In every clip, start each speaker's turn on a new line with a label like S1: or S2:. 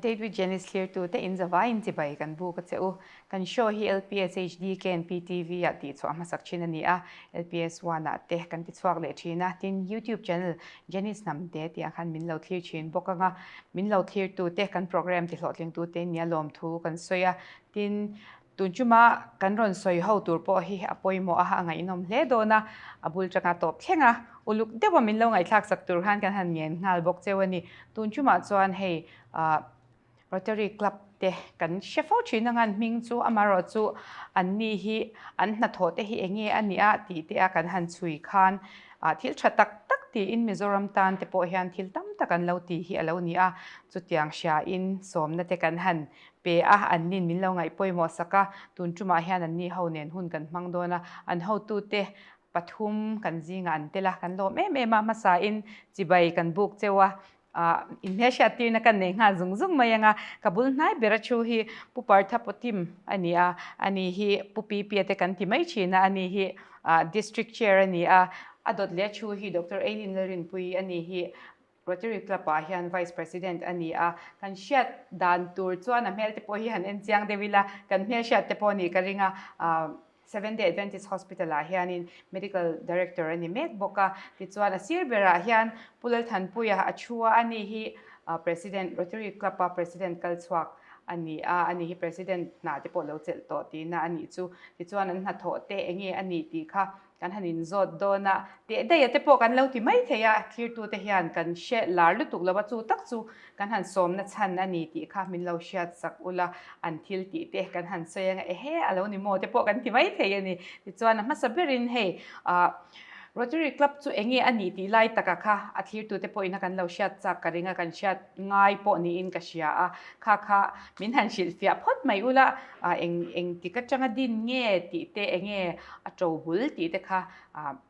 S1: Date with Janice thlirtu te in zavaiin chibai kan buk a che u. Kan show hi LPS HD KNP TV ah tihchhuah hmasak thin a ni a, LPS One ah te kan tichhuak leh thin a, tin YouTube channel Janice Hnamte tih ah khan min lo thlir thin bawk ang a, min lo thlirtu te kan program tihlawhtlingtu te nia lawmthu kan sawi a, tin Tun chuma kan rawn sawi ho tur pawh hi a pawimawh a, a ngaihnawm hle dawn a, a bul tanga tawp thleng a, uluk deuha min lo ngaihthlak sak tur khan kan han ngen nghal bawk cheu a ni. Tun chumah chuan hei Rotary Club te kan hre fo thin anga an hming chu amaherawh chu an ni hi an hnathawh te hi eng nge a nih a tih te a kan han chhui khan thil tha tak tak tiin Mizoram tan te pawh hian thil tam tak an lo ti hi a lo ni a, chutiang hriain sawmna te kan han pe a, an nin min lo ngaih pawimawh sak a, tun tumah hian an ni ho nen hun kan hmang dawn a, an hotute pathum kan zingah an tel a, kan lawm em em a, hmasain chibai kan buk cheu a, ah inhmelhriat tirna kan nei nghal zung zung mai ang a, ka bul hnai bera thu hi Pu Partha Pawtim a ni a, ani hi Pu Pipia te kan ti mai thin a, ani hi ah District Chair a ni a, a dawt leh thu hi Doctor Eileen Lalrinpuii a ni hi Rotary Club ah hian Vice President a ni a, kan hriat dan tur chuan a hmel te pawh hi han en chiang deuh ila, kan hmel hriat te pawh a nih ka ring a, Seventh Day Adventist Hospital ah hianin Medical Director a ni mek bawk a, tichuan a sir berah hian Pu Lalthanpuia a thu a, ani hi President Rotary Club a President kal chhuak a ni a, ani hi President hna te pawh lo chelh tawh tihna a nih chu, tichuan an hnathawh te enge a nih tih kha Kan han inzawt dawn a, teh daih a te pawh kan lo ti mai thei a, thlirtute hian kan hre lar lutuk lo a, chu tak chu kan han sawmna chhan a ni tih kha min lo hriat sak ula, an thil tih te kan han sawi anga ehe a lo ni maw te pawh kan ti mai thei a ni. Tichuan a hmasa berin hei ah Rotary Club chu eng nge a nih tih lai taka kha a thlirtute pawhin a kan lo hriat chak ka ring a, kan hriat ngai pawh niin ka hria a, kha kha min han hrilhfiah phawt mai ula, eng eng tik atanga din nge tih te eng nge a to bul tih te kha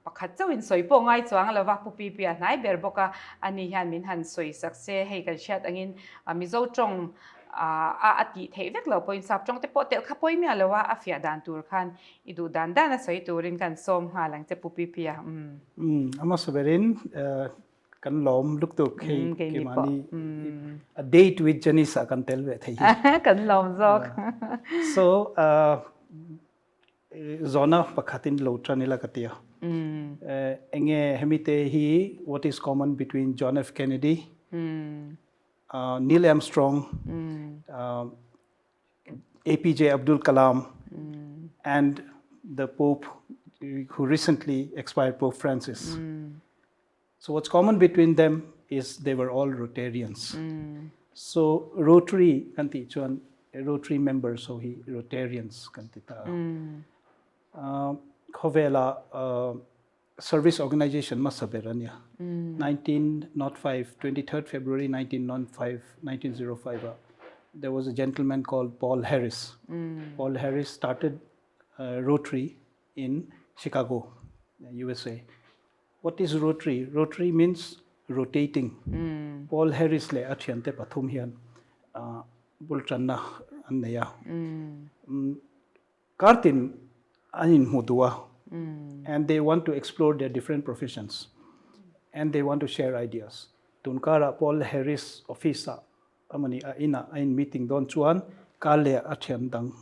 S1: pakhat chauhin sawi pawh ngai chuang lo va, Pu Pipi a hnai ber bawk a, ani hian min han sawi sak se, hei kan hriat angin Mizo tawng a a tih theih vek lo pawhin sap tawng te pawh telh kha pawi miah lo a, a fiah dan tur khan i duh dan dan a sawi turin kan sawm nghal ang che Pu Pipi a.
S2: Umm a hmasa berin Kan lawm lutuk hei keimahni a date with Janice ah kan tel ve thei
S1: hi. Kan lawm zawk.
S2: So zawhna pakhatin lo tan ila ka ti a. Enge hemi te hi what is common between John F Kennedy, Neil Armstrong, APJ Abdul Kalam and the Pope who recently expired Pope Francis. So what's common between them is they were all Rotarians. So Rotary kan tih chuan Rotary members ho hi Rotarians kan ti ta a. Khawvela service organization hmasa ber a nia. 1905, 23rd February 1905, 1905 ah there was a gentleman called Paul Harris. Paul Harris started Rotary in Chicago, USA. What is Rotary? Rotary means rotating. Paul Harris leh a thiante pathum hian bul tanna an nei a. Kartin an inhmu duh a and they want to explore their different professions and they want to share ideas. Tunkarah Paul Harris office ah Amani a inah a in meeting dawn chuan kar leh a thian dang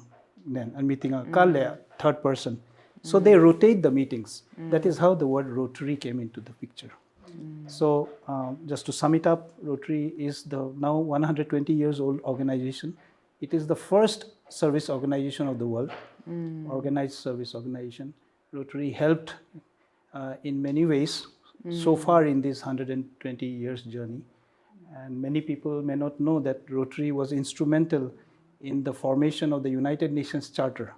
S2: nen an meeting a, kar leh third person. So they rotate the meetings. That is how the word Rotary came into the picture. So just to sum it up, Rotary is the now 120 years old organization. It is the first service organization of the world, organized service organization. Rotary helped in many ways so far in this 120 years journey. And many people may not know that Rotary was instrumental in the formation of the United Nations Charter.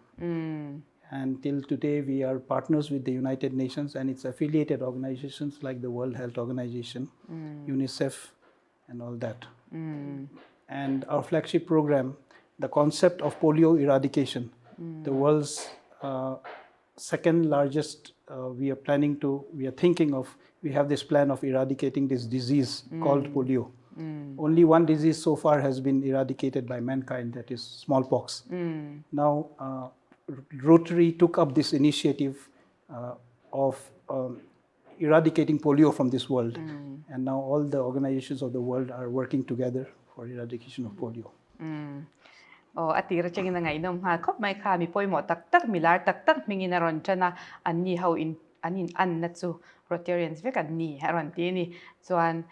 S2: And till today, we are partners with the United Nations and its affiliated organizations like the World Health Organization, UNICEF, and all that. And our flagship program, the concept of polio eradication, the world's second largest, we are planning to, we are thinking of, we have this plan of eradicating this disease called polio. Only one disease so far has been eradicated by mankind, that is smallpox. Now, Rotary took up this initiative of eradicating polio from this world. And now all the organizations of the world are working together for eradication of polio.
S1: Aw, a tir atangin a ngaihnawm nghal khawp mai kha, mi pawimawh tak tak, mi lar tak tak hmingin a rawn tan a, anni ho in an in anna chu Rotarians vek an ni a rawn ti a ni. Chuan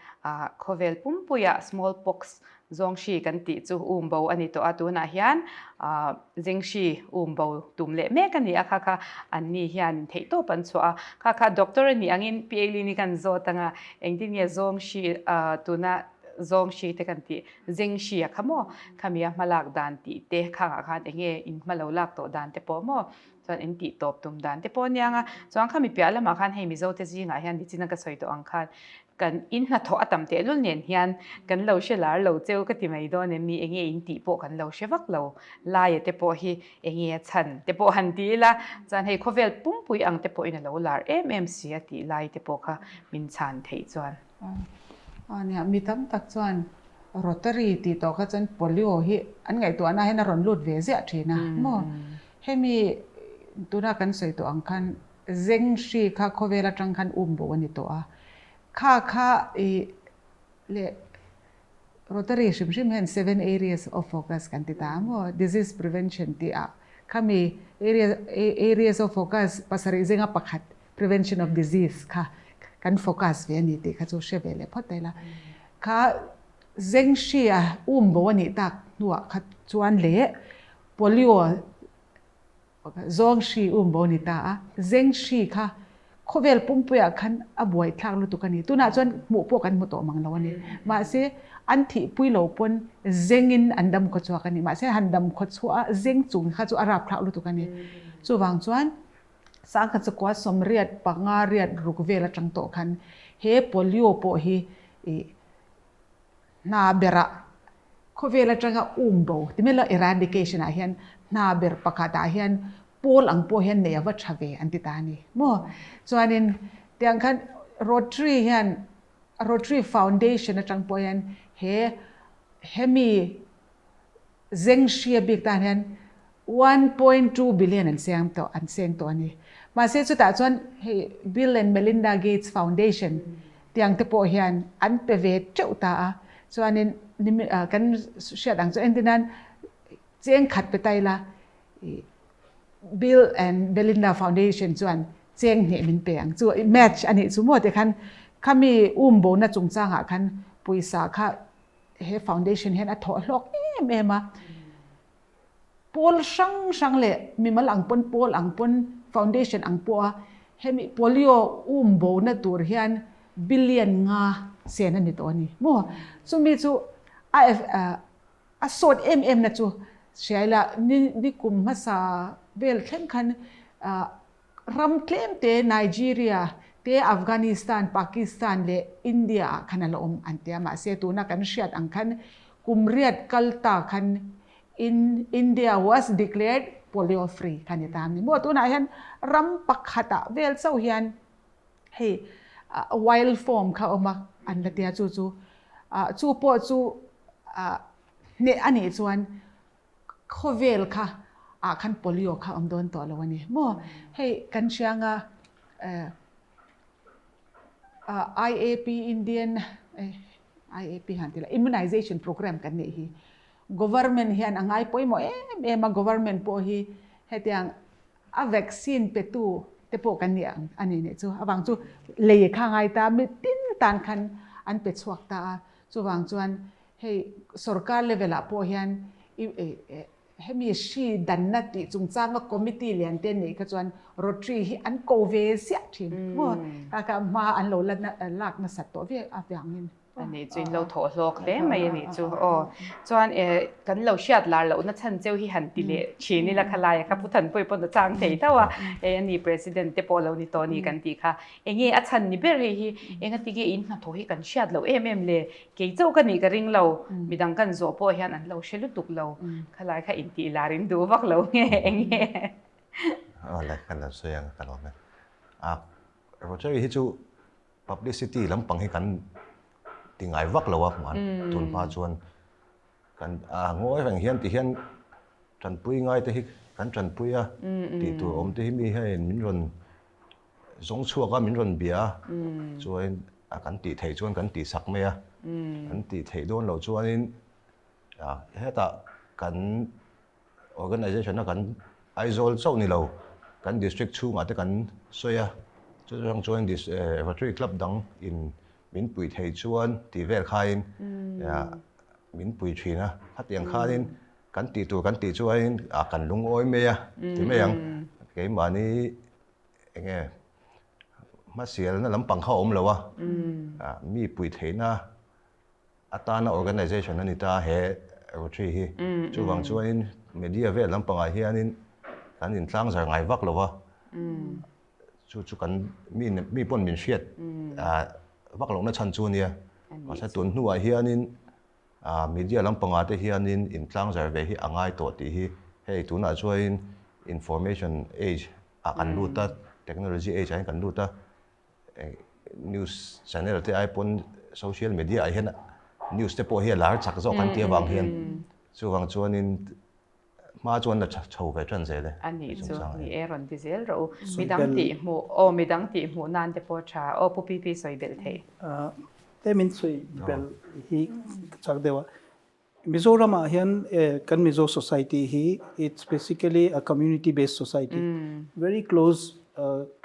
S1: khawvel pumpuiah smallpox zawng hri kan tih chu um bo a ni tawh a, tunah hian zeng hri um bo tum leh mek a ni a, kha kha anni hianin theihtawp an chhuah a, kha kha doctor a nih angin Pi Eileen-i kan zawt ang a, engtin nge zawng hri tuna zawng hri te kan tih zeng hri a kha maw, khami a hmalak dan tih te khangah khan eng nge in hma lo lak tawh dan te pawh maw chuan in tih tawp tum dan te pawh a nia ang a, chuan khami piah lamah khan hei Mizo te zingah hian nichin a ka sawi tawh ang khan Kan in hnathawh a tam tehlul nen hian kan lo hre lar lo cheu ka ti mai dawn em ni? Enge in tih pawh kan lo hre vak lo. Laia te pawh hi enge a chhan te pawh han ti ila, chuan hei khawvel pumpui ang te pawhin a lo lar em em si a tih lai te pawh kha min chhan theih chuan.
S3: A nia, mi tam tak chuan Rotary tih tawh kha chuan polio hi an ngaihtuahna hian a rawn lut ve ziah thin a maw? Hemi tuna kan sawi tawh ang khan Zeng hri kha khawvel atang khan um bo a ni tawh a, kha kha i leh Rotary hrim hrim hian seven areas of focus kan ti ta a maw, disease prevention tih ah khami area areas of focus pasarih zinga pakhat prevention of disease kha kan focus ve a ni tih kha chu hre ve leh phawt ta ila. Kha zeng hri a um bo a nih tak hnuah kha chuan leh polio Zawng hri um bo ni ta a, zeng hri kha khawvel pumpuiah khan a buai thlak lutuk a ni. Tunah chuan hmuh pawh kan hmu tawh mang lo a ni. Mahse, an thihpui lo pawn zengin an dam khaw chhuak a ni. Mahse, han dam khaw chhuah a zeng chung kha chu a rap thlak lutuk a ni. Chuvang chuan sangkhat chakua sawmriat panga riat ruk vel atang tawh khan he polio pawh hi ih hna berah Khawvel atanga um bo ti mai lo eradication ah hian hna ber pakhat ah hian pawl ang pawh hian nei a va tha ve an ti ta a ni maw. Chuanin tiang khan Rotary hian Rotary Foundation atang pawh hian he hemi zeng hria bik tan hian 1.2 billion an seng tawh an seng tawh a ni. Mahse chutah chuan hei Bill and Melinda Gates Foundation tiang te pawh hian an pe ve teuh ta a, chuanin kan hriat ang chu entirnan cheng khat pe ta ila Bill and Melinda Foundation chuan cheng hnih min pe ang chu match a nih chu maw tikhan khami um bona chungchangah khan pawisa kha he foundation hian a thawh hlawk em em a. Pawl hrang hrang leh mimal ang pawn pawl ang pawn foundation ang pawha hemi polio um bona tur hian billion nga sen a ni tawh a ni maw? Chumi chu a a sawt em em na chu hriaila ni ni kum hmasa vel thleng khan ram tlem te Nigeria te Afghanistan, Pakistan leh India ah khan a la awm an ti a mahse tuna kan hriat ang khan kum riat kal ta khan In India was declared polio free kha ni ta a ni maw? Tunah hian ram pakhatah vel chauh hian hei wild form kha awm a an la tia chu chu chu pawh chu hneh a nih chuan khawvel kha ah khan polio kha awm dawn tawh lo a ni maw? Hei kan hrianga IAP Indian IAP han ti la immunization program kan neih hi Government hian a ngai pawimawh em em a, government pawh hi hetiang a vaccine petu te pawh kan nih ang a ni nih chu. Avang chu lei kha ngai ta mi tin tan khan an pe chhuak ta a, chuvang chuan hei sorkar level ah pawh hian hemi hri danna tih chungchanga committee lian te neih kha chuan Rotary hi an ko ve ziah thin maw, kha kha hma an lo la lak nasat tawh viau avangin.
S1: A nih chu in lo thawh hlawk hle mai a nih chu aw. Chuan eh kan lo hriat lar lohna chhan cheu hi han ti leh thin ila khalai a kha Pu Thanpuii pawn a chang thei hlauh a, eh ani President te pawh lo ni tawh a ni kan tih kha. Enge a chhan ni ber hei hi engati nge in hnathawh hi kan hriat loh em em le? Kei chauh ka nih ka ring lo, midang kan zawh pawh hian an lo hre lutuk lo. Khalai kha intih lar in duh vak lo nge enge?
S4: Aw le ka lo sawi ang ka lawm e. A Rotary hi chu Publicity lampang hi kan ti ngai vak lo a hman tun hma chuan kan a ngawi reng hian ti hian tanpui ngai te hi kan tanpui a tih tur awm te hi mi hian min rawn zawng chhuak a min rawn bia a chuan a kan tih theih chuan kan tih sak mai a kan tih theih dawn loh chuanin. Hetah kan Organization a kan Aizawl chauh ni lo, kan district chhungah te kan sawi a, chutah chuan Rotary Club dang in min pui thei chuan tih vel khain min pui thin a, khatiang khanin kan tih tur kan tih chuanin kan lungawi mai a ti mai ang, keimahni enge hmasialna lampang kha a awm lo a, mi pui theihna Atana organization a ni ta he Rotary hi. Chuvang chuanin media vel lampangah hianin kan intlang zar ngai vak lo va, chu chu kan mi mi pawn min hriat vak lohna chhan chu a nia. Mahse tun hnuah hianin media lampangah te hianin intlang zar ve hi a ngai tawh tih hi hei tunah chuanin information age ah kan lut a, technology age ah hian kan lut a. News channel te ai pawn social media ah hian news te pawh hi a lar chak zawk an tih avang hian chuvang chuanin hma chuan la chho ve tan zel e.
S1: A nih chu ni e rawn ti zel rawh u. Midang tih hmuh aw midang tih hmuh nan te pawh tha aw Pu PP sawi belh thei.
S2: Te min sawi belh hi ka chak deuh a. Mizoram ah hian kan Mizo society hi it's basically a community based society very close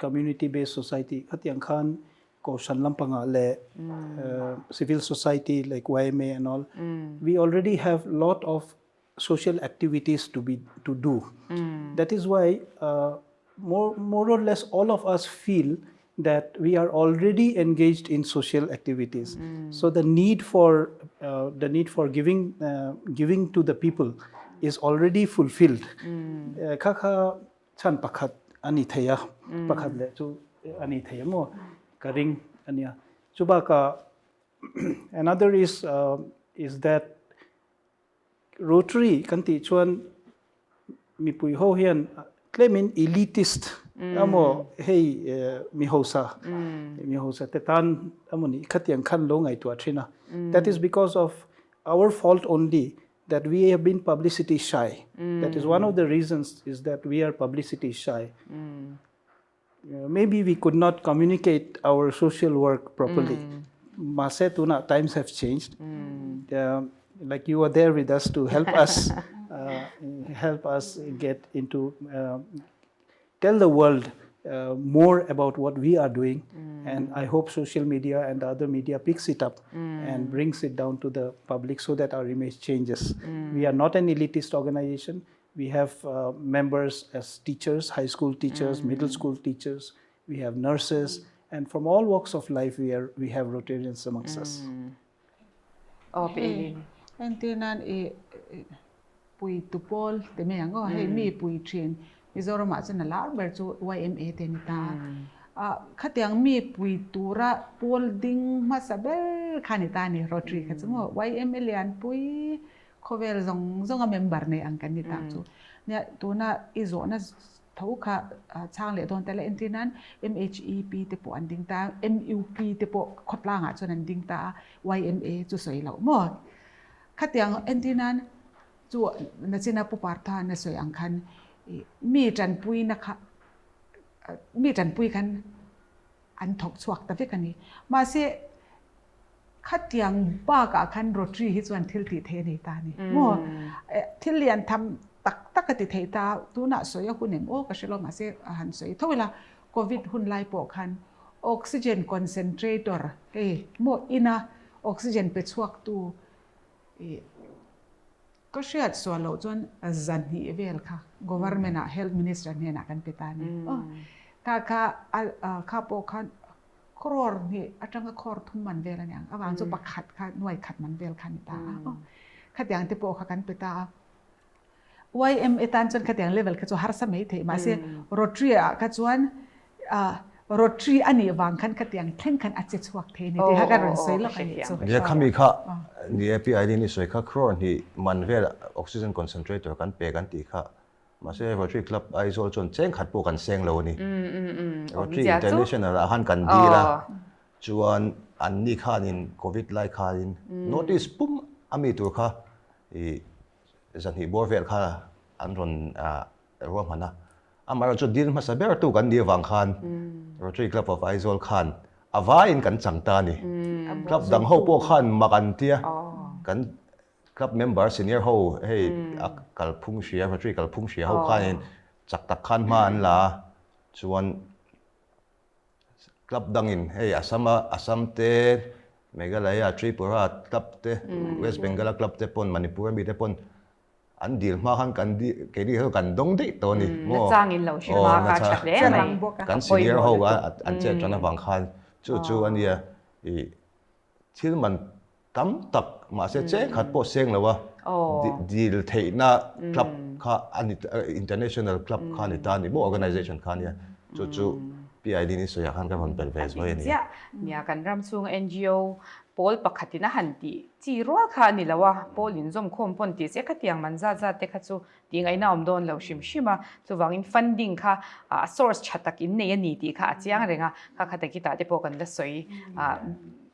S2: community based society khatiang khan kohhran lampangah leh civil society like YMA and all we already have lot of social activities to be to do that is why more more or less all of us feel that we are already engaged in social activities. Mm. So the need for uh, the need for giving uh, giving to the people is already fulfilled. Mm. Uh, kha kha chan pakhat ani theia mm. pakhat le chu ani theia mo ka ring ania chuba ka another is uh, is that Rotary kan tih chuan mipui ho hian tlemin elitist emaw hei mi hausa mi hausa te tan emaw nih khatiang khan lo ngaihtuah thin a. That is because of our fault only that we have been publicity shy. That is one of the reasons is that we are publicity shy. Maybe we could not communicate our social work properly. Mahse tunah times have changed. Like you were there with us to help us help us get into tell the world more about what we are doing and I hope social media and the other media picks it up and brings it down to the public so that our image changes. We are not an elitist organization. We have uh, members as teachers, high school teachers, mm. middle school teachers. We have nurses, mm. and from all walks of life, we are we have Rotarians amongst mm. us.
S1: Oh, hey,
S3: entirnan i pui tu pawl te me ang hei mi pui thin Mizoram ah chuan a lar ber chu YMA te ni ta a khatiang mi pui tura pawl ding hmasa ber kha ni ta ni Rotary kha chu maw YMA lian pui Khawvel zawng zawnga member nei ang kan ni tak chu. Nia tuna i zawhna tho kha chhang leh dawn ta la entir nan MHEP te pawh an ding ta a, MUP te pawh khawtlangah chuan an ding ta a, YMA chu sawi loh maw? Khatiang entir nan chu nachina Pu Partha na sawi ang khan mi tanpuina kha mi tanpui khan an thawk chhuak ta vek a ni. Mahse Khatiang bakah khan Rotary hi chuan thil tih theih a nei ta a ni maw? Thil lian tham tak tak a ti thei ta, tunah sawi a hun em aw ka hre lo mahse a han sawi tho ila, Covid hun lai pawh khan oxygen concentrator hei maw ina oxygen pe chhuaktu ih ka hriat sual loh chuan zahnih vel kha government ah health minister hnenah kan pe ta a ni aw. Kha kha kha pawh khan Crore hnih atanga crore thum man vel a ni ang. Avang chu pakhat kha nuai khat man vel kha a ni ta a. Khatiang te pawh kha kan pe ta a. YMA tan chuan khatiang level kha chu harsa mai theih mahse Rotary ah kha chuan Rotary a nih vang khan khatiang thleng khan a che chhuak thei a ni tih kha ka rawn sawi lawk a nih chu.
S4: Nia khami kha ni e Pi Aileen i sawi kha crore hnih man vel oxygen concentrator kan pe kan tih kha Mahse Rotary Club Aizawl chuan cheng khat pawh kan seng lo a ni. Rotary International ah khan kan dil a, chuan anni khanin Covid lai khanin notice pum a mi tur kha ih zahnih bawr vel kha an rawn ruahman a. Amaherawhchu dil hmasa ber tu kan nih avang khan Rotary Club of Aizawl khan a vaiin kan chang ta a ni. Club dang ho pawh khan mak an tia kan. Club member senior ho hei a kalphung hria Rotary kalphung hria ho khanin chak tak khan hma an la a, chuan club dangin hei Assam a Assam te Meghalaya Tripura club te West Bengal a club te pawn Manipur ami te pawn an dil hma khan kan di keini kha kan dawng daih tawh a ni maw
S1: Nachang in lo hre hma kha tha hle mai
S4: kan senior ho a an chet tan avang khan chu chu a nia i thil man tam tak mahse cheng khat pawh seng lo a dil theihna club kha a ni international club kha a ni ta a ni maw organization kha a nia chu chu PID ni sawiah khan ka rawn bel ve zuai a ni.
S1: Chiah nia kan ram chhunga NGO pawl pakhatin a han tih chi rual kha a ni lo a, pawl inzawmkhawm pawn tih se khatiang man zat zat te kha chu tih ngaihna awm dawn lo hrim hrim a, chuvangin funding kha a source tha tak in nei a ni tih kha a chiang reng a, kha kha takitah te pawh kan la sawi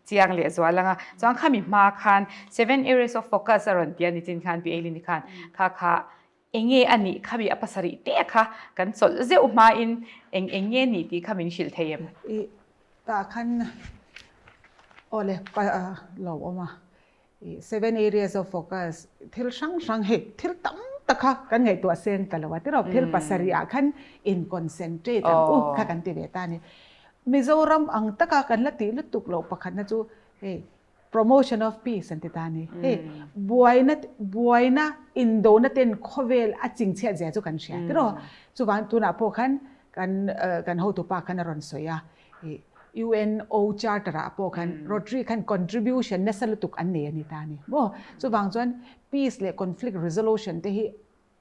S1: chiang leh zual ang a, chuan khami hma khan seven areas of focus a rawn ti a ni chin khan Pi Eileen-i khan kha kha enge a nih khami a pasarih te kha kan chawlh zeuh hmain eng eng nge nih tih kha min hrilh thei em?
S3: I tah khan aw le lo awm a. Seven areas of focus thil hrang hrang hei thil tam tak kha kan ngaihtuah seng ta lo a tirawk thil pasarih ah khan in concentrate ang u kha kan ti ve ta a ni. Mizoram ang taka kan la tih lutuk loh pakhatna chu hei promotion of peace an ti ta a ni. Hei buaina buaina indona ten khawvel a chingchhiat zia chu kan hria tiraw. Chuvang tunah pawh khan kan kan hotupa khan a rawn sawi a UNO Charter ah pawh khan Rotary khan contribution nasa lutuk an nei a ni ta a ni maw. Chuvang chuan peace leh conflict resolution te hi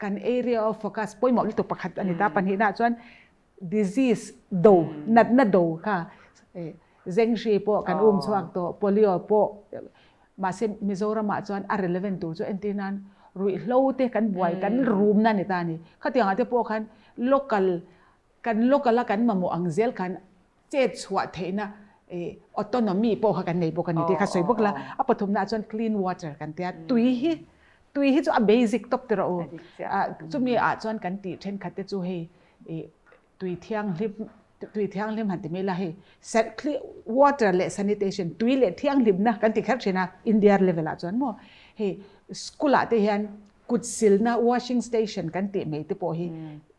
S3: kan area of focus pawimawh lutuk pakhat a ni ta. Pahnihna chuan disease do, natna do kha Zenghri pawh kan um chhuak tawh, polio pawh mahse Mizoram ah chuan a relevant tur chu entir nan ruihhlo te kan buai kan rumna a ni ta a ni. Khatiang ah te pawh khan local Kan local a kan mamawh ang zel khan chet chhuah theihna autonomy pawh kha kan nei bawk a ni tih kha sawi bawk la. A pathumna ah chuan clean water kan tia, tui hi tui hi chu a basic tawp ti rawh u. Chumi ah chuan kan tih thenkhat te chu hei tui thianghlim tui thianghlim han ti mai la hei water leh sanitation tui leh thianghlimna kan ti kher thin a India level ah chuan maw hei school ah te hian Kut silna washing station kan tih mai te pawh hi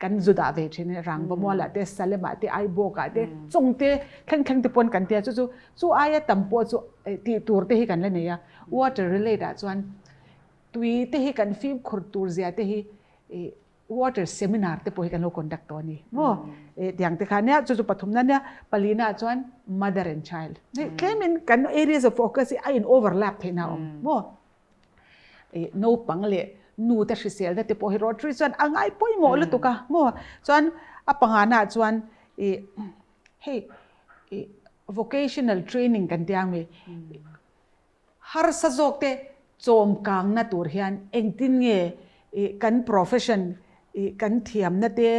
S3: kan zu dah ve thin a, Rangvamualah te, Salemah te, Aibawkah te, chung te thleng thleng te pawn kan tia chu chu chu aia tam pawh chu tih tur te hi kan la nei a. Water relate ah chuan tui te hi kan fimkhur tur zia te hi water seminar te pawh hi kan lo conduct tawh a ni maw. Tiang te kha nia chu chu pathumna nia palina chuan mother and child tlemin kan areas of focus hi a in overlap theihna a awm maw. Naupang leh nu te hriselna te pawh hi Rotary chuan a ngai pawimawh lutuk a maw? Chuan a pangana chuan ih hei ih vocational training kan tia ang harsa zawk te chawm kangna tur hian engtin nge ih kan profession ih kan thiamna te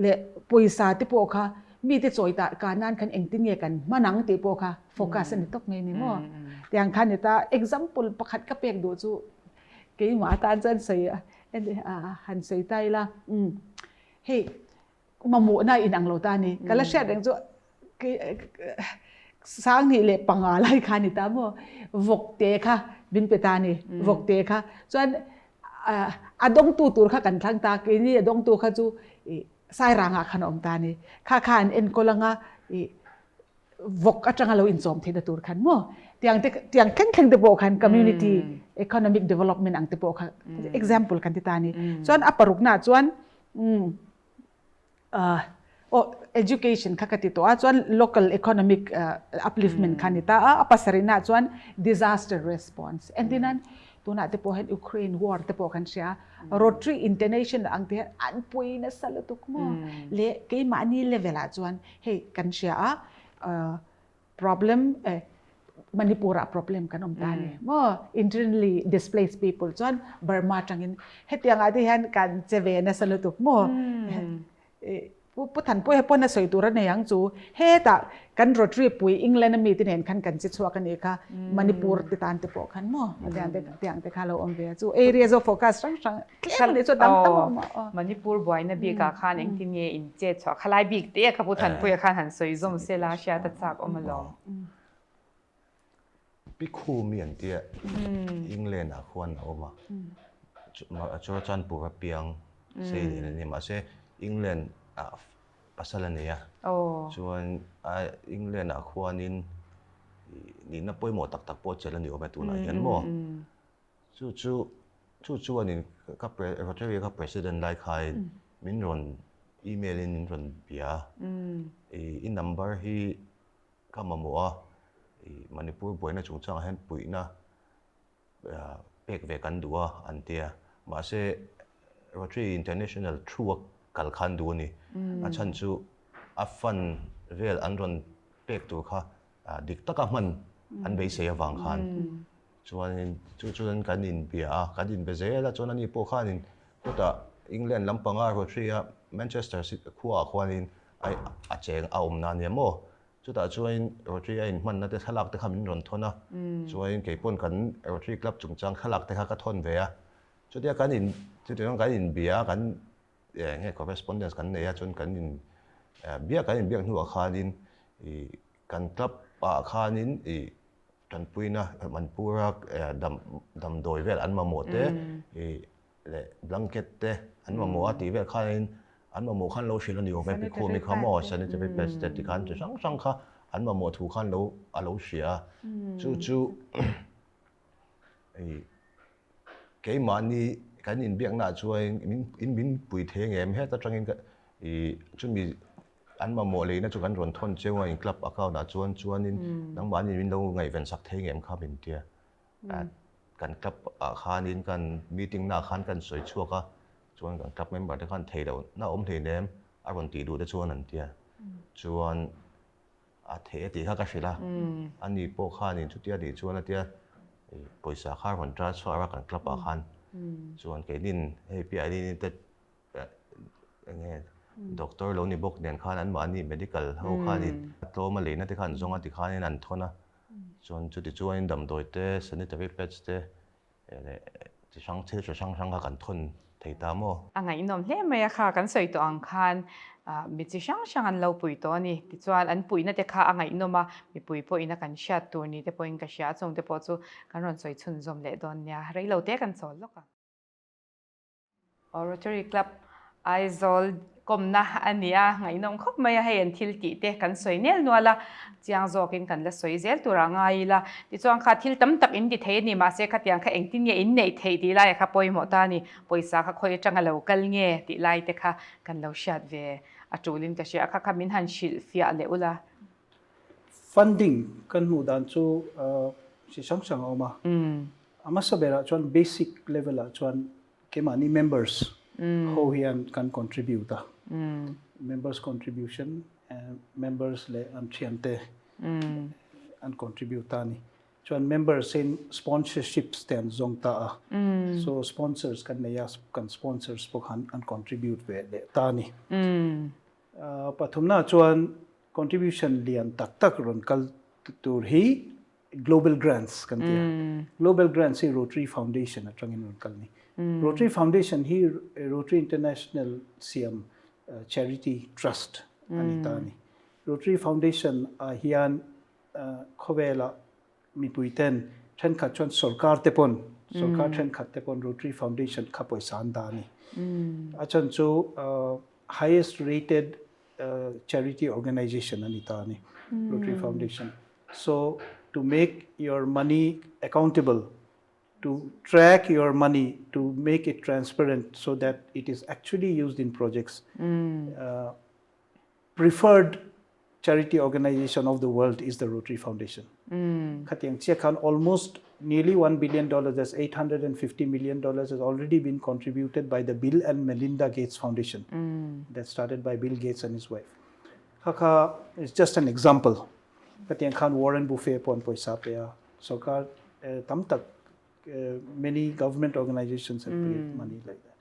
S3: leh pawisa te pawh kha mite chawi ta ka nan khan engtin nge kan hman ang tih pawh kha focus a ni tawp mai ni maw. Tiang khan ni ta example pakhat ka pek duh chu keimah atan chuan sawi han sawi ta ila hei mamawhna in ang lo ta ni ka la hriat reng chu Sanghnih leh panga lai kha ni ta maw vawkte kha min pe ta ni vawkte kha chuan a dawngtu tur kha kan thlang ta keini a dawngtu kha chu Sairangah khan a awm ta ni kha kha an enkawl anga vawk atanga lo inchawm theihna tur khan maw tiang te tiang thleng thleng te pawh khan community economic development ang te pawh kha example kan ti ta ni chuan a parukna chuan Aw education kha ka ti tawh a chuan local economic upliftment kha ni ta a, a pasarihna ah chuan disaster response entirnan tunah te pawh hian Ukraine war te pawh kan hria a, Rotary International ang te hian an pui nasa lutuk maw leh keimahni level ah chuan hei kan hria a problem Manipur ah problem kan awm ta a ni maw internally displaced people chuan Burma atangin hetiang ah te hian kan che ve nasa lutuk maw Pu Thanpuia he pawn a sawi tur a nei ang chu hetah kan Rotary pui England ami te nen khan kan che chhuak a nih kha Manipur te tan te pawh khan maw tiang te kha lo awm ve a chu areas of focus hrang hrang tlem a nih chu dang tam a awm a.
S1: Manipur buaina bikah khan engtin nge in chet chhuah khalai bik te kha Pu Thanpuia khan han sawi zawm se la hriat a chak awm alawm.
S4: Pikhumi an tia England ah khuan a awm a, Churachandpur a piang sei lian a ni mahse England ah pasal a nei a, chuan England ah khuanin nihna pawimawh tak tak pawh chelh a ni awm e tunah hian maw. Chu chu chu chuanin ka Rotary ka president lai khain min rawn email in min rawn bia a, i number hi Ka mamawh a, i Manipur buaina chungchangah hian puihna pek ve kan duh a an ti a. Mahse, Rotary International thu a kal khan duh a ni. A chhan chu a fund vel an rawn pek tur kha dik taka hman an beisei avang khan. Chuanin chu chuan kan inbia a, kan inbe zel a, chuan ani pawh khanin khutah England lampanga Rotary a Manchester khuaah khuanin a cheng a awmna ania maw? Chutah chuanin Rotary a inhmanna te thlalak te kha min rawn thawn a, chuanin kei pawn kan Rotary Club chungchang thlalak te kha ka thawn ve a. Chutia kan in chutiang kan inbia a, kan eng nge correspondence kan nei a, chuan kan in biak kan inbiak hnuah khanin ih kan club ah khanin ih tanpuina Manpura dam damdawi vel an mamawh te ih leh blanket te an mamawh a tih vel khanin an mamawh khan lo hrilh a ni awm e, Pikhumi kha maw sanitary pads te ti khan chi hrang hrang kha an mamawh thu khan lo a lo hria a, chu chu ih keimahni kan inbiakna ah chuan min in min pui thei ang em heta tangin ka ih chumi an mamawh leina chu kan rawn thawn cheu a in club account ah chuan chuanin nangmahni min lo ngaihven sak thei ang em kha min tia. Kan club ah khanin kan meeting na ah khan kan sawi chhuak a, chuan kan club member te khan thei loh na awm hleinem a rawn tih duh te chuan an ti a, chuan a thei a tih kha ka hrilh a, ani pawh khanin chutia tih chuan a tia pawisa kha a rawn transfer a kan club ah khan, chuan keinin hei piah in te enge doctor lo ni bawk nen khan anmahni medical ho khanin tlawm a leina te khan zawng a ti khanin an thawn a. Chuan chuti chuanin damdawi te, sanitary pads te leh chi hrang thil chi hrang hrang kha kan thawn thei ta maw?
S1: A ngaihnawm hle mai a kha, kan sawi tawh ang khan mi chi hrang hrang an lo pui tawh a ni. Tichuan an puihna te kha a ngaihnawm a, mipui pawhin a kan hriat tur ni te pawhin ka hria a, chung te pawh chu kan rawn sawi chhunzawm leh dawn nia. Reilo te kan chawl lawk ang. Rotary Club Aizawl kawmna a ni a, ngaihnawm khawp mai a, hei an thil tih te kan sawi nel nual a, chiang zawkin kan la sawi zel tur a ngai ila, tichuan kha thil tam tak in ti thei a ni, mahse khatiang kha engtin nge in neih theih tih laiah kha pawimawh ta a ni, pawisa kha khawi atanga lo kal nge tih lai te kha kan lo hriat ve a tulin ka hria a, kha kha min han hrilh fiah leh ula.
S2: Funding kan hmuh dan chu chi hrang hrang a awm a, a hmasa berah chuan basic level ah chuan keimahni members ho hian kan contribute a, members contribution members leh an thiante an contribute ta a ni. Chuan members in sponsorships te an zawng ta a, so sponsors kan nei a, kan sponsors pawh khan an contribute ve leh ta a ni. Pathumna chuan contribution lian tak tak rawn kal tur hi Global Grants kan ti a. Global Grants hi Rotary Foundation atangin rawn kal a ni. Rotary Foundation hi Rotary International siam charity trust a ni ta a ni. Rotary Foundation ah hian khawvela mipui ten thenkhat chuan sorkar te pawn sorkar thenkhat te pawn Rotary Foundation kha pawisa an dah a ni. A chhan chu highest rated charity organization a ni ta a ni Rotary Foundation. So to make your money accountable, to track your money, to make it transparent so that it is actually used in projects. Preferred charity organization of the world is the Rotary Foundation. Khatiang chiah khan almost nearly $1 billion, that's $850 million has already been contributed by the Bill and Melinda Gates Foundation that started by Bill Gates and his wife. Kha kha is just an example. Khatiang khan Warren Buffet pawh an pawisa pe a, sorkar tam tak many government organizations have paid money like that.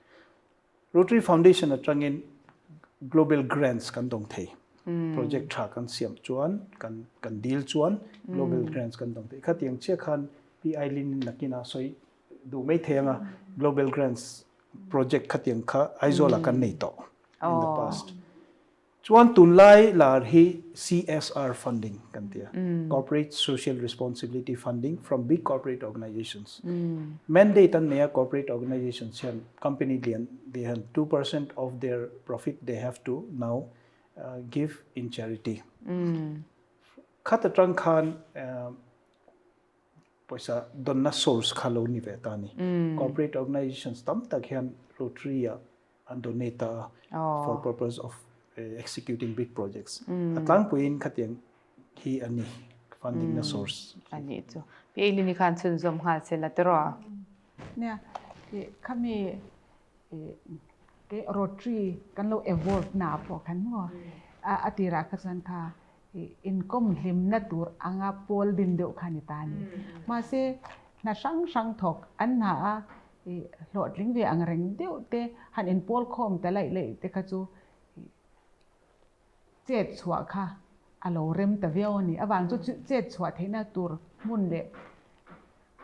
S2: Rotary Foundation atangin Global Grants kan dawng thei. Project tha kan siam chuan, kan kan deal chuan Global Grants kan dawng thei. Khatiang chiah khan Pi Aileen in nakin a sawi duh mai thei anga Global Grants project khatiang kha Aizawl ah kan nei tawh in the past. Chuan tunlai lar hi CSR funding kan ti a, Corporate Social Responsibility funding from big corporate organizations. Mandate an nei a corporate organizations hian company lian te hian 2% of their profit they have to now give in charity. Khat atang khan Pawisa dawnna source kha lo ni ve ta a ni. Corporate organizations tam tak hian Rotary ah an donate ta a for purpose of executing big projects. A tlangpuiin khatiang hi a ni funding na source.
S1: A nih chu. Pi Eileen-i khan chhunzawm nghal se la tiraw?
S3: Nia, khami Rotary kan lo evolve na pawh khan maw a tirah kha chuan kha inkawm hlimna tur anga pawl din deuh kha a ni ta a ni. Mahse, hna hrang hrang thawk an hna a, hlawhtling ve ang reng deuh te han inpawl khawm ta laih laih te kha chu chet chhuah kha a lo rem ta viau a ni. Avang chu chet chhuah theihna tur hmun leh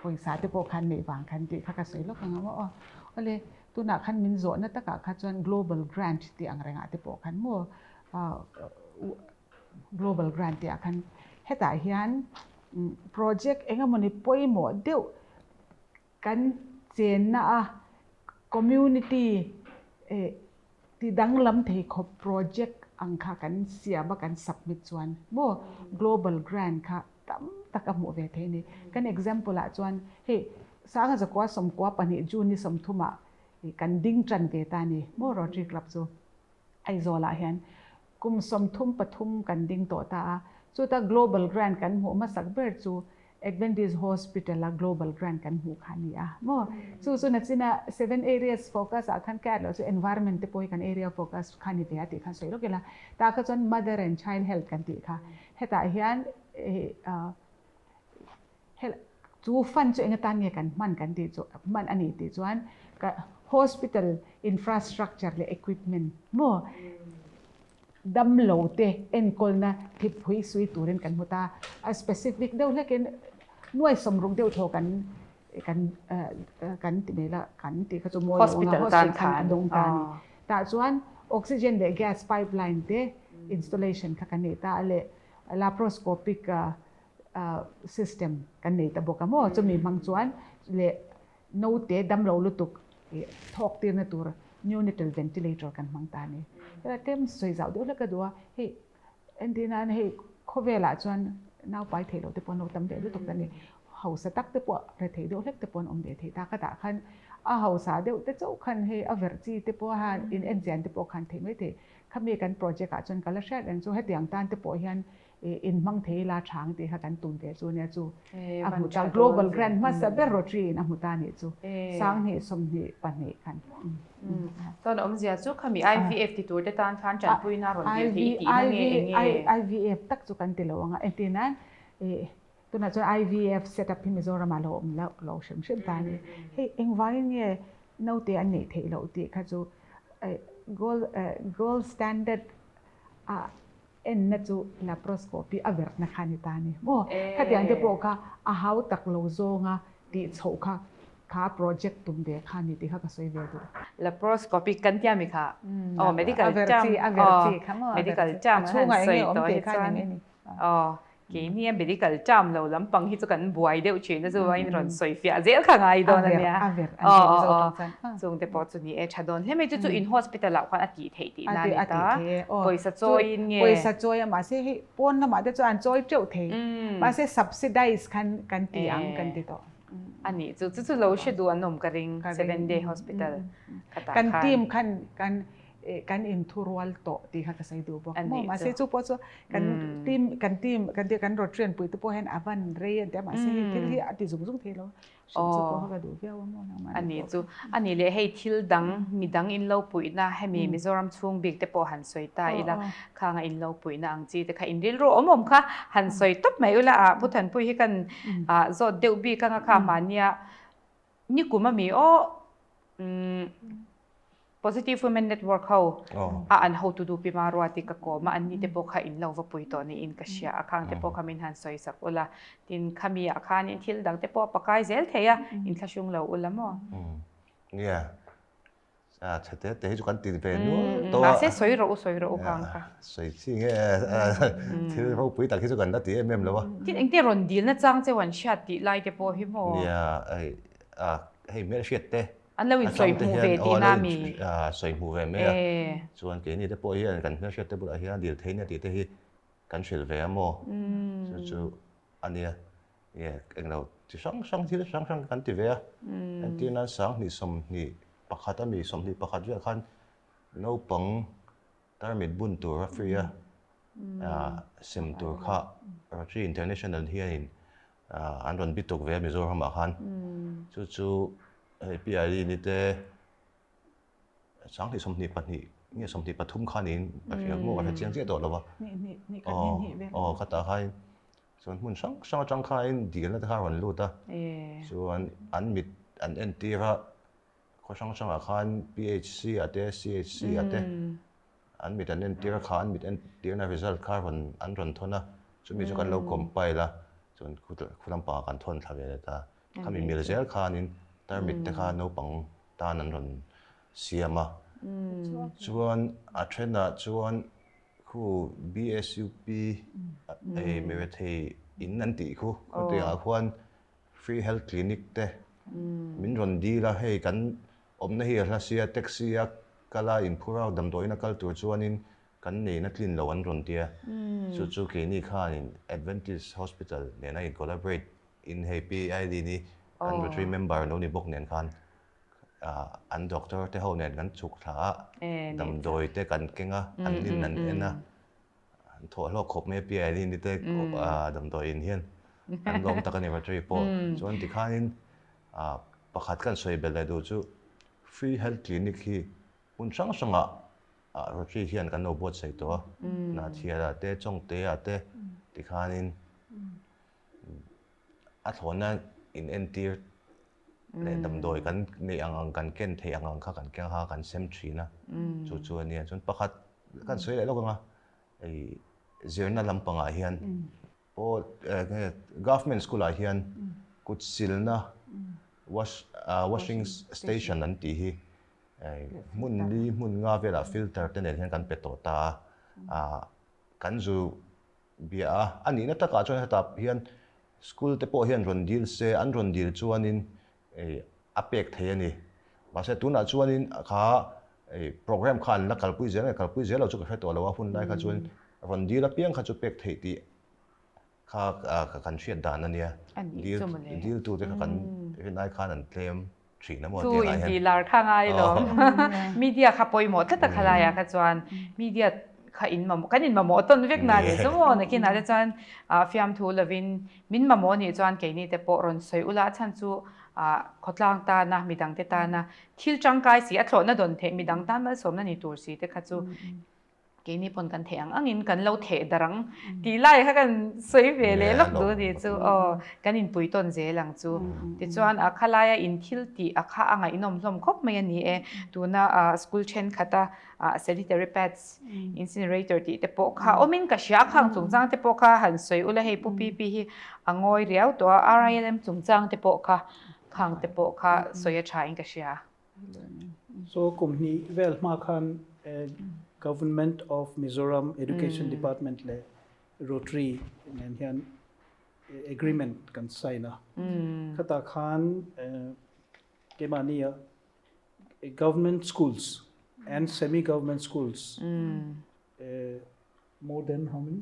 S3: pawisa te pawh khan neih vang khan tih kha ka sawi lawk ang a maw aw. Awle, tunah khan min zawhna takah kha chuan Global Grant tih ang rengah te pawh khan maw Global Grant tih ah khan hetah hian project eng emawni pawimawh deuh kan chenna a community ti danglam thei khawp project ang kha kan siam a kan submit chuan maw global grant kha tam tak a hmuh ve thei a ni. Kan example ah chuan hei Sanga Zakua Sawmkua pahnih June ni 30 ah kan ding tan ve ta a ni maw Rotary Club chu Aizawl ah hian kum 33 kan ding tawh ta a, chuta global grant kan hmuh hmasak ber chu Adventist Hospital a Global Grant kan hmuh kha a ni a maw? Chu chu nachina seven areas focus ah khan cat loh chu environment te pawh hi kan area focus kha a ni ve a tih khan sawi lawk ila. Tah kha chuan mother and child health kan tih kha. Hetah hian chu fund chu eng atan nge kan hman kan tih chu hman a ni tih chuan hospital infrastructure leh equipment maw? Damlo te enkawlna thiphui sui turin kan hmu ta. A specific deuh hlekin nuai sawmruk deuh thaw kan kan kan ti mai la, kan tih kha chu mawi lo anga hospital khan a dawng ta a ni. Tah chuan oxygen leh gas pipeline te installation kha kan nei ta a leh laparoscopic system kan nei ta bawk a maw chumi hmang chuan leh Naute damlo lutuk thawk tirna tur neonatal ventilator kan hmang ta a ni. Heta tlem sawi zauh deuh hlek ka duh a, hei entir nan hei khawvelah chuan naupai theih loh te pawh an lo tam ve lutuk ta a ni. Hausa tak te pawh rethei deuh hlek te pawh an awm ve thei ta. Ka tah khan a hausa deuh te chauh khan hei a verh chi te pawh han in enchian te pawh khan theih mai thei. Khami kan project ah chuan ka la hriat reng chu hetiang tan te pawh hian in hmang thei ila thang tih kha kan tum ve chu nia chu a hmu ta global grant hmasa ber rotary in a hmu ta nih chu 2022 khan.
S1: Chuan awmzia chu khami IVF ti tur te tan khan tanpuina rawn dil thei i tihna nge eng nge?
S3: IVF tak chu kan ti lo ang a, entir nan tunah chuan IVF set up hi Mizoram ah lo awm loh lo hrim hrim ta a ni. Hei engvangin nge naute an neih theih loh tih kha chu gold standard ah Enna chu laparoscopy a verhna kha a ni ta a ni maw? Khatiang te pawh kha a hau tak lo zawnga tih chhoh kha kha project tum ve kha a ni tih kha ka sawi ve duh.
S1: Laparoscopy kan tia mi kha aw medical term aw medical term an han sawi tawh hi chuan aw keini a medical term lo lampang hi chu kan buai deuh thin a chuvain rawn sawi fiah zel kha ngai dawn a nia aw aw aw Chungte pawh chu ni e, tha dawn hle mai chu chu in hospital ah khuan a tih theih tih na a ni ta. Pawisa chawiin nge?
S3: Pawisa chawi a mahse hei pawn lamah te chuan an chawi teuh thei. Mahse subsidize khan kan ti ang kan ti tawh.
S1: A nih chu chu chu lo hre duh an awm ka ring Seven Day Hospital
S3: khatah khan. Kan team khan kan kan inthurual tawh tih kha ka sawi duh bawk maw mahse chu pawh chu kan team kan team kan kan Rotarian pui te pawh hian a van rei an ti a mahse hei thil hi a ti zung zung thei lo.
S1: A nih chu. A nih leh hei thil dang mi dang in lo puihna hemi Mizoram chhung bik te pawh han sawi ta ila khanga in lo puihna ang chi te kha in rilru awm awm kha han sawi tawp mai ula ah Pu Thanpui hi kan zawt deuh bik anga kha mahnia nikum ami aw Positive Women Network ho a an hotu duh pi Maruati ka kawm a, anni te pawh kha in lo va pui tawh niin ka hria a, khang te pawh kha min han sawi sak ula, tin khami ah khanin thil dang te pawh a pakai zel thei a, in thlahrung lo ula maw?
S4: Nia, A chhe te te hi chu kan ti ve nual tawh a.
S1: Mahse sawi rawh u sawi rawh u kha ang kha.
S4: Sawi chi nge thil ropui tak hi chu kan la ti em em lo a.
S1: Tin engte rawn dilna chang cheu an hriat tih lai te pawh hi maw?
S4: Nia hei a hei hmel hriat te.
S1: An lo in sawi hmuh ve tihna mi?
S4: Sawi hmuh ve mai a. Chuan keini te pawh hian kan hmel hriat te bulah hian dil theih nia tih te hi kan hrilh ve a maw? Chu chu a nia. Nge englo chi hrang hrang thil hrang hrang kan ti ve a. Entir nan 2021 a mi 21 velah khan naupang tarmit bun tur a free a sem tur kha Rotary International hianin an rawn bituk ve a Mizoram ah khan. Chu chu hei PID ni te 2022 nge 23 kha niin ka hria maw ka hre chiang chiah tawh lo a. Aw khatah khan Chuan hmun hrang hrang atang khain dilna te kha a rawn lut a, chuan an mit an entir a, khaw hrang hrangah khan PHC ah te CHC ah te an mit an entir a, kha an mit entirna result kha rawn an rawn thawn a, chumi chu kan lo compile a, chuan khu lampangah kan thawn thla ve leh ta. Khami mil zel khanin tarmit te kha naupang tan an rawn siam a, chuan a thenah chuan Khu BSUP ei mirethei in an tih khu khawtuiah khuan free health clinic te min rawn dil a, hei kan awmna hi a hla sia taxi a kal a inphur a damdawiin a kal tur chuanin kan neihna tlin lo an rawn tia chu chu keini khanin Adventist Hospital nena in collaborate in hei PID ni kan Rotary member lo ni bawk nen khan an doctor te ho nen kan chhuk thla a, damdawi te kan keng a, an nin an en a, an thawh hlawk khawp mai a pi Eileen te damdawi in hian an lawm tak a ni Rotary pawh. Chuan tikhanin pakhat kan sawi belh leh duh chu free health clinic hi hmun hrang hrangah Rotary hian kan lo buatsaih tawh a, Hnahthialah te, Chawngteah te tikhanin a thlawhna in entir leh damdawi kan neih ang ang kan ken theih ang ang kha kan keng a kan sem thin a chu chu a nia chuan pakhat kan sawi leh lawk ang a hei zirna lampangah hian pawh government school ah hian kut silna wash washing station an tih hi hmun li hmun nga velah filter te nen hian kan pe tawh ta a kan zu bia a, a nihna takah chuan hetah hian school te pawh hian rawn dil se, an rawn dil chuanin a pek thei a ni. Mahse tunah chuanin kha program kha an la kalpui zel nge kalpui zel lo chu ka hre tawh lo a, hun lai kha chuan rawn dil apiang kha chu pek theih tih kha kan hriat dan a nia. Dil diltu te kha kan rinai khan an tlem thin a maw
S1: tih lai hian. Chu intih lar kha ngai lo. Media kha pawimawh tlat a khalaiah kha chuan media kha in mamawh kan in mamawh tawn vek na ni chu maw nakinah te chuan fiamthu lovin min mamawh nih chuan keini te pawh rawn sawi ula a chhan chu khawtlang tana midang te tana thil tangkai si a thlawhna dawn theih midang tan malsawmna ni tur si te kha chu Keini pawn kan theih ang angin kan lo theh darh ang tih lai kha kan sawi ve leh lawk duh a ni chu aw kan inpui tawn zel ang chu. Tichuan a khalaia in thil tih a kha a ngaihnawm hlawm khawp mai a ni e. Tuna school thenkhat a sanitary pads incinerator tih te pawh kha awmin ka hria a khang chungchang te pawh kha han sawi ula hei Pu PP hi a ngawi riau tawh a RILM chungchang te pawh kha khang te pawh kha sawi a tha in ka hria.
S2: So kum hnih vel hma khan Government of Mizoram Education Department leh Rotary nen hian agreement kan sign a. Khatah khan keimahni a government schools and semi government schools more than how many?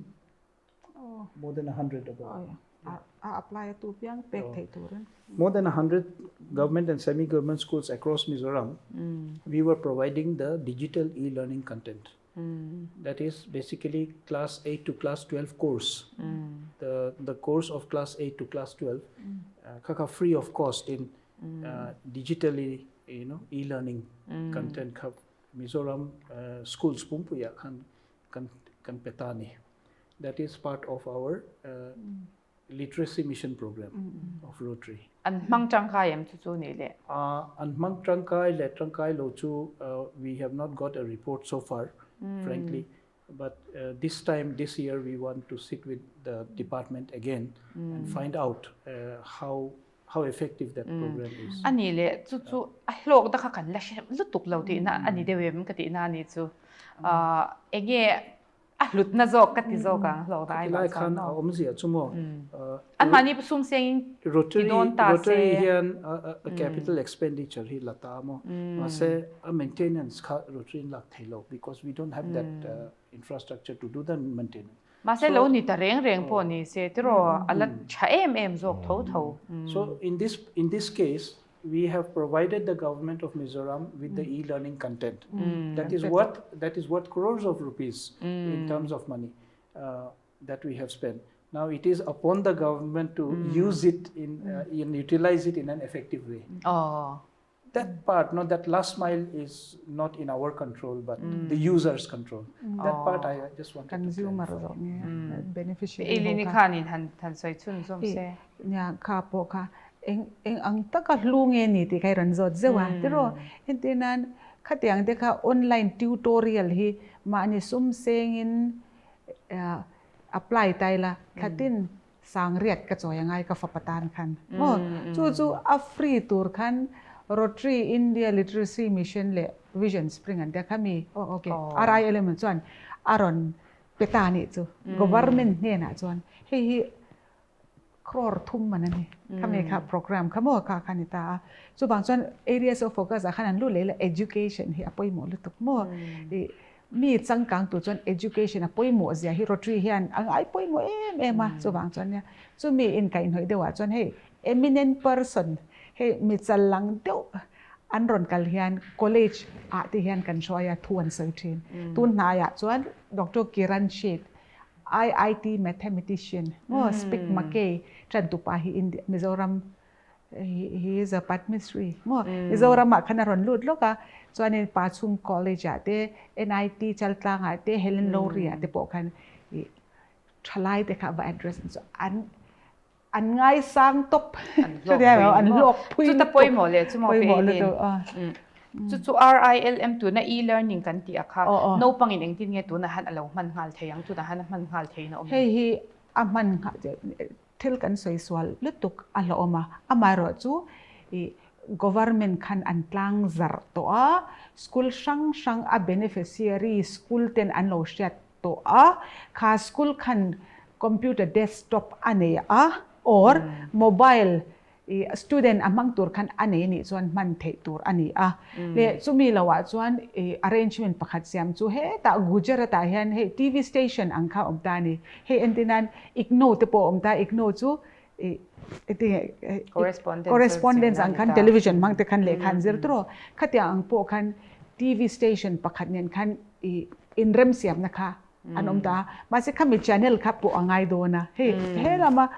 S2: More than 100 about.
S3: A apply a tu piang pek thei turin.
S2: More than 100 government and semi-government schools across Mizoram, we were providing the digital e-learning content. That is basically class 8 to class 12 course. The course of class 8 to class 12, kha kha free of cost in digitally you know e-learning content kha Mizoram schools pumpuiah khan kan kan pe ta a ni. That is part of our literacy mission program of Rotary.
S1: An hmang tangkai em chu chu nih le?
S2: An hmang tangkai leh tangkai lo chu we have not got a report so far frankly but this time this year we want to sit with the department again and find out how. how effective that program is.
S1: A nih leh chu chu a hlawk na kha kan la hre lutuk lo tihna a ni deuh em ka tihna a nih chu. Enge a hlutna zawk ka ti zawk ang hlawk na ai
S2: mah chuan. Tilai khan a awmzia chu maw.
S1: Anmahni sum sengin ti dawn ta se.
S2: Rotary hian a capital expenditure hi la ta maw. Mahse a maintenance kha Rotary in lak thei lo because we don't have that infrastructure to do the maintenance.
S1: Mahse lo ni ta reng reng pawh ni se tiraw a la tha em em zawk tho tho.
S2: So in this in this case we have provided the government of Mizoram with the e-learning content. That is worth that is worth crores of rupees in terms of money that we have spent. Now it is upon the government to use it in in utilize it in an effective way. That part, no, that last mile is not in our control, but the user's control. That part I just wanted to
S3: Consumer zawk nge beneficiary ho
S1: Eileen
S3: kha.
S1: khanin han han sawi chhun zawm se.
S3: Nia kha pawh kha eng eng ang taka hlu nge ni tih kha i rawn zawt zeuh a tiraw entir nan khatiang te kha online tutorial hi mahni sum sengin apply ta ila thlatin Sangriat ka chawi angai ka fapa tan khan maw? Chu chu a free tur khan Rotary India Literacy Mission leh Vision Spring an tia kha mi oh ok RILM chuan a rawn pe ta anih chu government hnenah chuan hei hi crore thum man a ni khami kha program kha maw kha kha ni ta a chuvang chuan areas of focus ah khan an lut leh ila education hi a pawimawh lutuk maw ih Mi changkang tur chuan education a pawimawh zia hi Rotary hian a ngai pawimawh em em a, chuvang chuan nia chumi inkaihhnawih deuhah chuan hei eminent person hei mi challang deuh an rawn kal hian college ah te hian kan hruai a thu an sawi thin. Tun hnaiah chuan Doctor Kiran Sheth IIT mathematician maw Spic Macay tantupa hi India Mizoram He is a Padmasree maw Mizoram ah khan a rawn lut lawk a chuanin Pachhung College ah te NIT Chaltlang ah te Helen Lowry ah te pawh khan ih thalai te kha va address an chu an an ngaisang tawp an hlawk phui
S1: chuta pawimawh leh chu maw pawimawh lutuk chu chu RILM tuna e-learning kan tih a kha naupangin engtin nge tunah han a lo hman nghal thei ang tunah han a hman nghal thei na awm
S3: hei hi a hman nghal Thil kan sawi sual lutuk a hlawhawm a, amaherawh chu ih government khan an tlang zarh tawh a, school hrang hrang a beneficiary school ten an lo hriat tawh a, kha school khan computer desktop a nei a or mobile ih student a hmang tur khan a nei anih chuan hman theih tur a ni a. Leh chumi lo ah chuan ih arrangement pakhat siam chu hetah Gujarat ah hian hei TV station ang kha awm ta a ni. Hei entir nan IGNOU te pawh a awm ta, IGNOU chu ih correspondence ang khan television hmang te khan lehkha an zir tawh a, khatiang ang pawh khan TV station pakhat nen khan ih inremsiamna kha an awm ta a, mahse khami channel kha pawh a ngai dawn a, hei he lama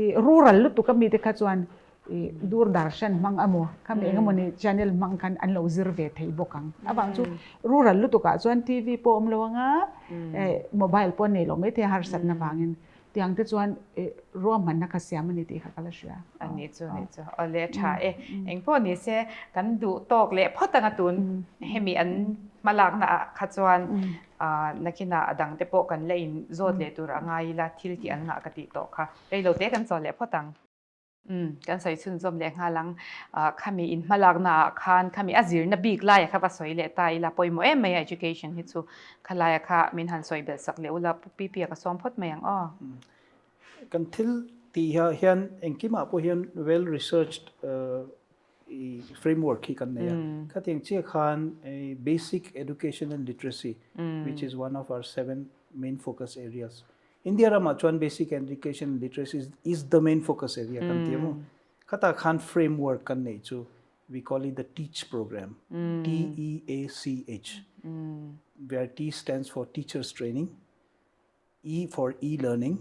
S3: ih rural lutuk ami te kha chuan i Doordarshan hmang emaw khami eng emawni channel hmang khan an lo zir ve thei bawk ang. Avang chu rural lutukah chuan TV pawh awm lo anga mobile pawh nei lo mai thei a harsatna vangin tiang te chuan ruahmanna kha siam a ni tih kha ka la hria.
S1: A ni chu ni chu awle tha e. Eng pawh ni se kan duh tawk leh phawt anga tun hemi an hmalakna ah kha chuan nakinah a dang te pawh kan la in zawt leh tur a ngai ila thil tih an ngah ka tih tawh kha. Reilo te kan chawl leh phawt ang. Umm, kan sawi chhunzawm leh nghal ang. Ah, khami in hmalakna ah khan khami a zirna bik laia kha va sawi leh ta ila pawimawh em mai a education hi chu khalaia kha min han sawi belh sak leh ula Pu Pipi a ka sawm phawt mai ang aw.
S2: Kan thil tih ah hian engkimah pawh hian well researched framework hi kan nei a. Khatiang chiah khan basic education and literacy which is one of our seven main focus areas India ramah chuan basic education literacy is the main focus area kan ti emaw. Khatah khan framework kan neih chu we call it the TEACH program, T E A C H, where T stands for teachers training, E for e-learning,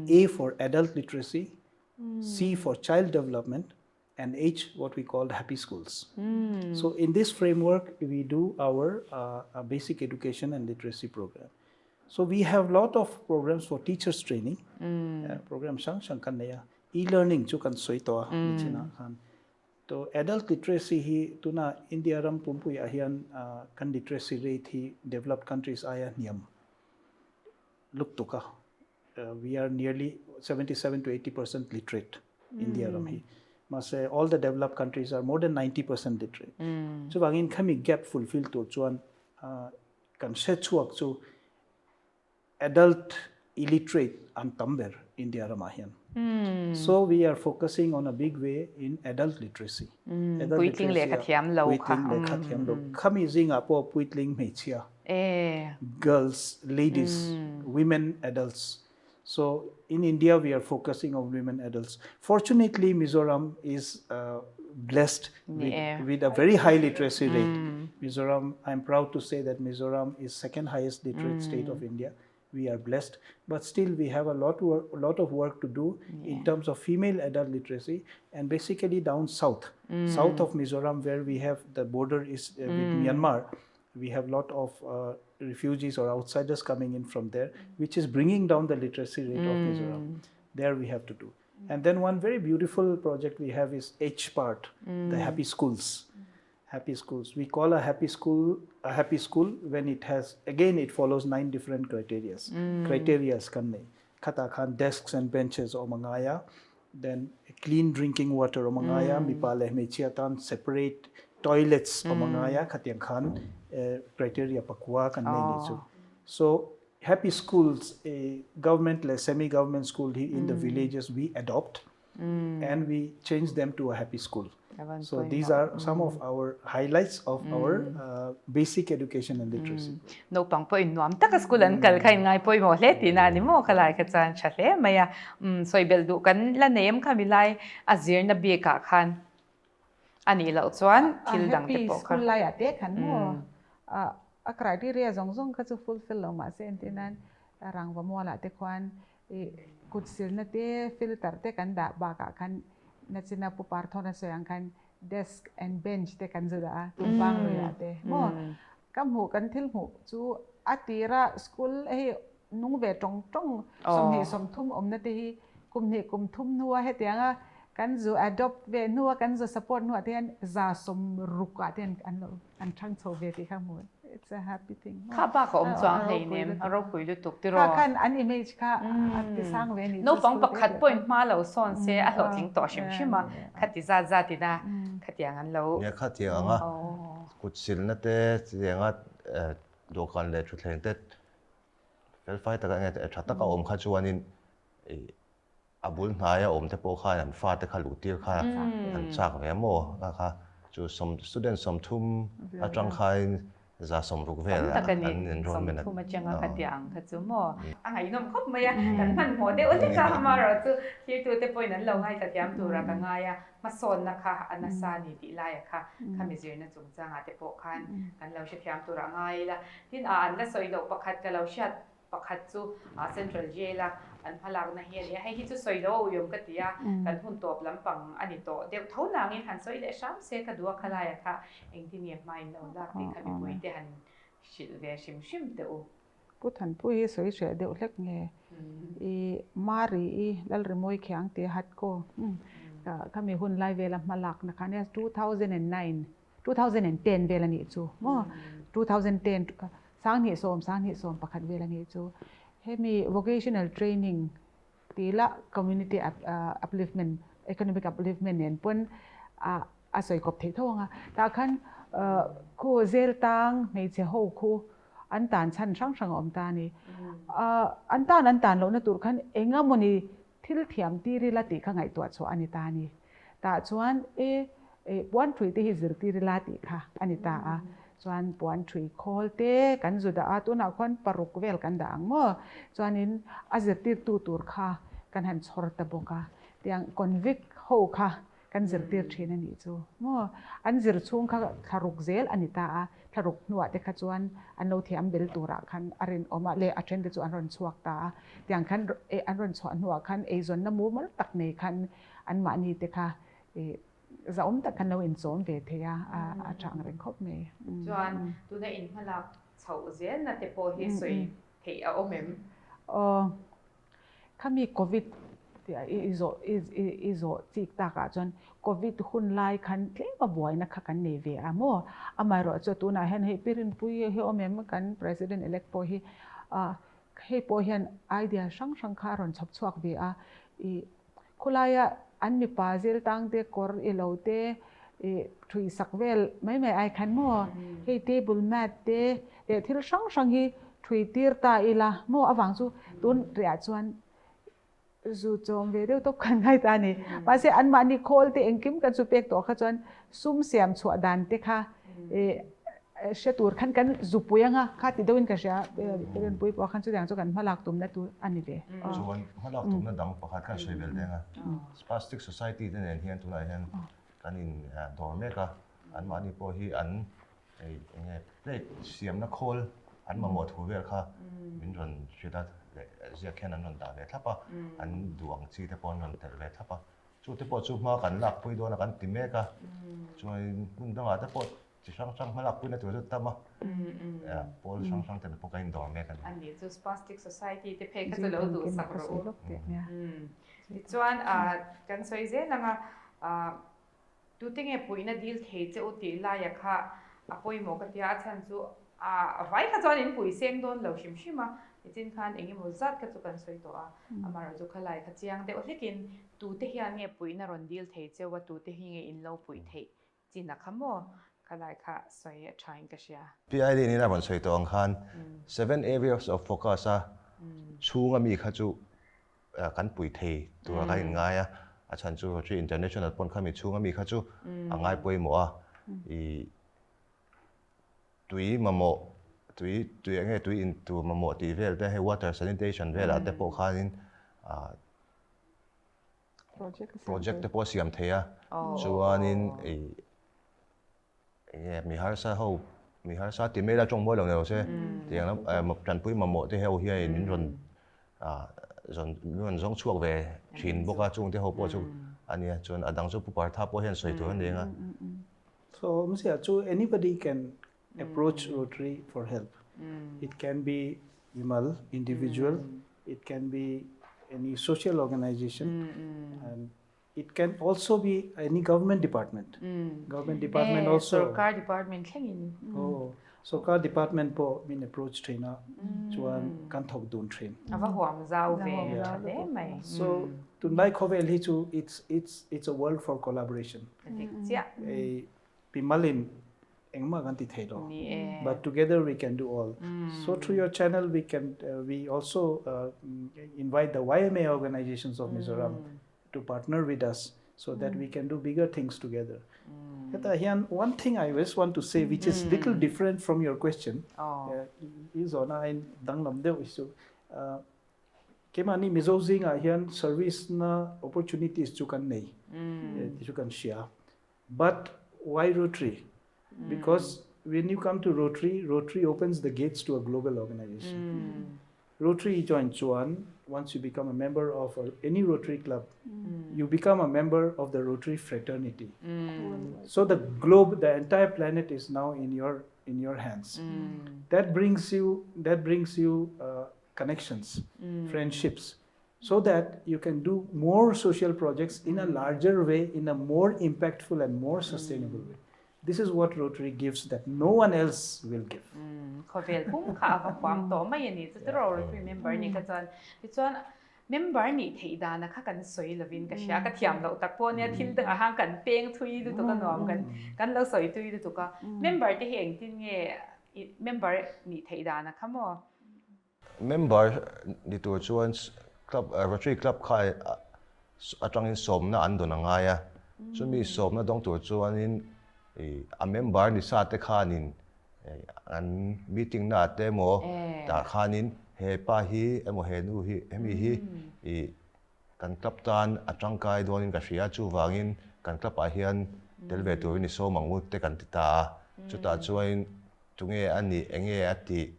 S2: A for adult literacy, C for child development, and H what we call happy schools. So in this framework we do our basic education and literacy program. So we have lot of programs for teachers training, program hrang hrang kan nei a, e-learning chu kan sawi tawh a nichina khan. To adult literacy hi tuna India ram pumpui ah hian kan literacy rate hi developed countries aia hniam luk tuk a. We are nearly 77 to 80% literate India ram hi. Mahse all the developed countries are more than 90% literate. Chuvangin khami gap fulfill tur chuan kan hre chhuak chu adult illiterate an tam ber India ramah hian. So we are focusing on a big way in adult literacy.
S1: Puitling lehkha thiam lo kha.
S2: Puitling lehkha thiam lo. Khami zingah pawh puitling hmeichhia, girls, ladies, women, adults. So in India we are focusing on women adults. Fortunately Mizoram is blessed with, with a very high literacy rate. Mizoram, I'm proud to say that Mizoram is second highest literate state of India. We are blessed, but still we have a lot, a lot of work to do in terms of female adult literacy and basically down south, south of Mizoram where we have the border is with Myanmar. We have lot of refugees or outsiders coming in from there, which is bringing down the literacy rate of Mizoram. There we have to do. And then one very beautiful project we have is H part, the happy schools. Happy schools. We call a happy school a happy school when it has, again, it follows 9 different criterias. Criterias kan nei. Khata khan desks and benches omangaya, then clean drinking water omangaya, mipa leh hmeichhia tan separate toilets omangaya, khatiang khan criteria pakua kan nei ni chu. So happy schools, government leh semi government school hi in the villages we adopt and we change them to a happy school. So these are some of our highlights of our basic education and literacy.
S1: Naupang pawhin nuam taka school an kal kha in ngai pawimawh hle tihna a ni maw? Ka lai kha chuan tha hle mai a. Sawi belh duh kan la nei em kha mi lai a zirna bikah khan a nih loh chuan thil dang te pawh kha.
S3: Happy school laiah te khan maw a criteria zawng zawng kha chu fulfill lo mahse entir nan rangva mualah te khuan I kut silna te, filter te kan dah bakah khan nachina Pu Parthawna sawi ang khan desk and bench te kan zu dah a, tumpang luiah te maw? Ka hmuh kan thil hmuh chu a tira school hei nung ve tawng tawng 20 30 awmna te hi kum hnih kum thum hnua hetianga kan zu adopt ve hnua kan zu support hnuah te hian 60% ah te hian an lo An thang chho ve tih kha hmu it's a happy thing.
S1: Kha bak a awm chuang hlei nem a ropui lutuk tiraw.
S3: Kha khan an image kha a ti sang ve a nih chu.
S1: Naupang pakhat pawhin hma lo sawn se a hlawhtling tawh hrim hrim a, khati zat zat ina khatiang an lo.
S4: Nia khatiang anga kut silna te chutianga dawhkan leh thutthleng te felfai taka enge tha taka awm kha chuanin A bul hnaia awm te pawh khan an fate kha luh tir kha an chak ve maw? Kha kha chu sawm student 30 atang khain 160 vel
S1: an enrollment a. 30 atanga kha tia ang kha chu maw? A ngaihnawm khawp mai a, kan hmanhmawh deuh hlek a, amaherawh chu thirtute pawhin an lo ngaithla thiam tura ka ngai a, hmasawnna kha a nasa a ni tih laia kha khami zirna chungchangah te pawh khan kan lo hrethiam tura ngai ila. Tin, a an la sawi loh pakhat ka lo hriat Pakhat chu Central Jail a an hmalakna hi a ni a, hei hi chu sawi lo a uiawm ka ti a, kan hun tawp lampang a ni tawh deuh tho nangin han sawi leh hram se ka duh a, khalaia kha engtin nge hma in lo lak tih kha mipui te han hrilh ve hrim hrim teh u.
S3: Pu Thanpui hi sawi hreh deuh hlek nge i Mari i Lalrimawi Khiang tia hat kaw khami hun lai vela hmalakna kha nia 2009 2010 vel a nih chu maw 2010 2010 2011 vel a nih chu hemi vocational training ti la community upliftment economic upliftment nen pawn a sawi kawp theih tho ang a tah khan khu zel tang hmeichhe ho khu an tan chhan hrang hrang a awm ta a ni an tan an tan lohna tur khan eng emawni Thil thiam tir ila tih kha ngaihtuah chhuah a ni ta a ni. Tah chuan e, e, puan thui te hi zirtir ila tih kha a ni ta a. Chuan puan thui khawl te kan zu dah a, tunah khuan paruk vel kan dah ang maw? Chuanin a zirtirtu tur kha kan han chhawr ta bawk a. Tiang convict ho kha Kan zirtir thin a nih chu maw? An zir chhung kha thlaruk zel a ni ta a, thlaruk hnuah te kha chuan an lo thiam bel turah khan a rinawm a, leh a then te chu an rawn chhuak ta a, tiang khan an rawn chhuah hnuah khan eizawnna mumal tak nei khan anmahni te kha zahawm tak khan lo inchawm ve thei a, a tha ang reng khawp mai.
S1: Chuan tuna inhmalak chhoh zelna te pawh hi sawi theih a awm em?
S3: Aw. Khami Covid i zawh i zawh chik takah chuan Covid hun lai khan tlem a buaina kha kan nei ve a maw? Amaherawhchu tunah hian hei Pi Rinpuii hi awm em kan President elect pawh hi hei pawh hian idea hrang hrang kha a rawn chhawp chhuak ve a i khawlaia An mipa zil tang te kawr i lo te i thui sak vel mai mai ai khan maw hei table mat te leh thil hrang hrang hi thui tir ta ila maw avang chu tun rehah chuan zu chawm ve deuh tawp khan ngai ta a ni. Mahse anmahni khawl te engkim kan chu pek tawh kha chuan sum siam chhuah dan te kha hre tur khan kan zupui anga kha ti deuhin ka hria Rinpui pawh khan chutiang chu kan hmalak tumna tur a ni ve.
S4: Chuan hmalak tumna dang pakhat khan sawi belh deng a, Spastic Society te nen hian tunah hian kan in dawr mek a, anmahni pawh hi an eng nge plate siamna khawl an mamawh thu vel kha min rawn hrilh a leh ziak hian an rawn dah ve thlap a, an duh ang chi te pawh an rawn telh ve thlap a, chu te pawh chu hma kan lakpui dawn a kan ti mek a, chuan hmun dangah te pawh Chi hrang hrang hmalak puina tur chu tam a, pawl hrang hrang te pawh ka indawr mek a ni.
S1: A ni chu Spastic Society te phei kha chu lo duhsak rawh u. Tichuan kan sawi zel ang a, tute nge puihna dil thei che u tih laia kha a pawimawh ka tia, a chhan chu a vai kha chuan in pui seng dawn lo hrim hrim a, nichin khan eng emaw zat kha chu kan sawi tawh a, amaherawhchu chu khalai kha chiang deuh hlekin tute hian nge puihna rawn dil thei cheu a, tute hi nge in lo puih theih China kha maw? Khalai kha sawi a thain ka hria.
S4: PID in a rawn sawi tawh ang khan seven areas of focus a chhunga mi kha chu kan pui thei tura kan inngai a, a chhan chu Rotary International pawn kha mi chhunga mi kha chu a ngai pawimawh a, i tui mamawh tui tui enge tui in tur mamawh tih vel te hei water sanitation velah te pawh khanin Project te pawh a siam thei a, chuanin enge mi harsa ho, mi harsa ti mai la tawng mawi lo ni lo se, tiang lam tanpui mamawh te ho hian min rawn min rawn zawng chhuak ve thin bawk a, chung te ho pawh chu a nia, chuan a dang chu Pu Partha pawh hian sawi tur a ni ang a.
S2: So awmzia chu anybody can approach Rotary for help. It can be mimal, individual, it can be any social organization and it can also be any government department. Government department also.
S1: Sorkar department thlengin.
S2: Oh, sorkar department pawh min approach thin a, chuan kan thawk dun thin.
S1: A va huam zau ve tha hle mai.
S2: So tunlai khawvel hi chu it's it's it's a world for collaboration.
S1: Dik chiah.
S2: Pimalin engmah kan ti thei lo. But together we can do all. So through your channel we can we also invite the YMA organizations of Mizoram to partner with us so that we can do bigger things together. Hetah hian one thing I just want to say which is little different from your question i zawhna a in danglam deuh hi chu keimahni Mizo zingah hian service na opportunities chu kan nei tih chu kan hria. But why Rotary? Because when you come to Rotary, Rotary opens the gates to a global organization. Rotary i join chuan once you become a member of a, any Rotary club, you become a member of the Rotary fraternity. So the globe, the entire planet is now in your in your hands. That brings you that brings you connections, friendships, so that you can do more social projects in a larger way, in a more impactful and more sustainable way. This is what Rotary gives that no one else will give.
S1: Khawvel pum kha a va huam tawh mai a ni. Chu chu Rotary member nih kha chuan tichuan member nih theih dana kha kan sawi lovin ka hria. Ka thiam loh tak pawh nia thil dangah khan kan peng thui lutuk a nuam kan kan lo sawi tui lutuk a. Member te hi engtin nge member nih theih dana kha maw?
S4: Member ni tur chuan club Rotary club kha atangin sawmna an dawn a ngai a, chumi sawmna dawng tur chuanin a member ni sa te khanin an meeting na te emaw tah khanin he pa hi emaw he nu hi hemi hi kan club tan a tangkai dawnin ka hria chuvangin kan club ah hian tel ve turin i sawm ang u te kan ti ta a, chutah chuanin Tunge a nih, enge a tih,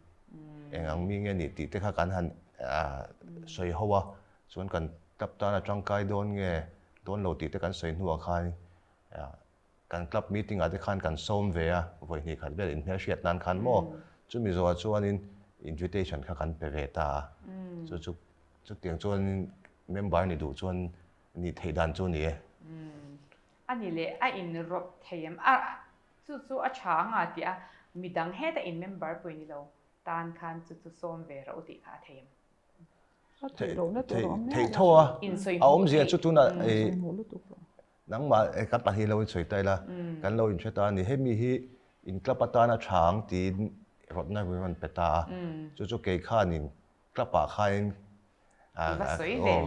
S4: eng ang mi nge nih tih te kha kan han sawi ho a, chuan kan club tan a tangkai dawn nge dawn lo tih te kan sawi hnuah khan kan club meeting ah te khan kan sawm ve a, vawi hnih khat vel inhmelhriat nan khan maw chumi zawhah chuanin invitation kha kan pe ve ta a, chu chu chutiang chuanin member ni duh chuan nih theih dan chu a ni e.
S1: A ni leh a inrawp thei em? A Chu chu a tha anga tih a, midang heta in member pawh ni lo tan khan chu chu sawm ve rawh u tih kha a thei em?
S4: Theih tho a, a awmzia chu tunah nangmah kan pahnih lo insawi ta ila, kan lo inhre ta a ni. Hemi hi in club atana tha ang tiin rawtna min rawn pe ta a, chu chu kei khanin club ah khanin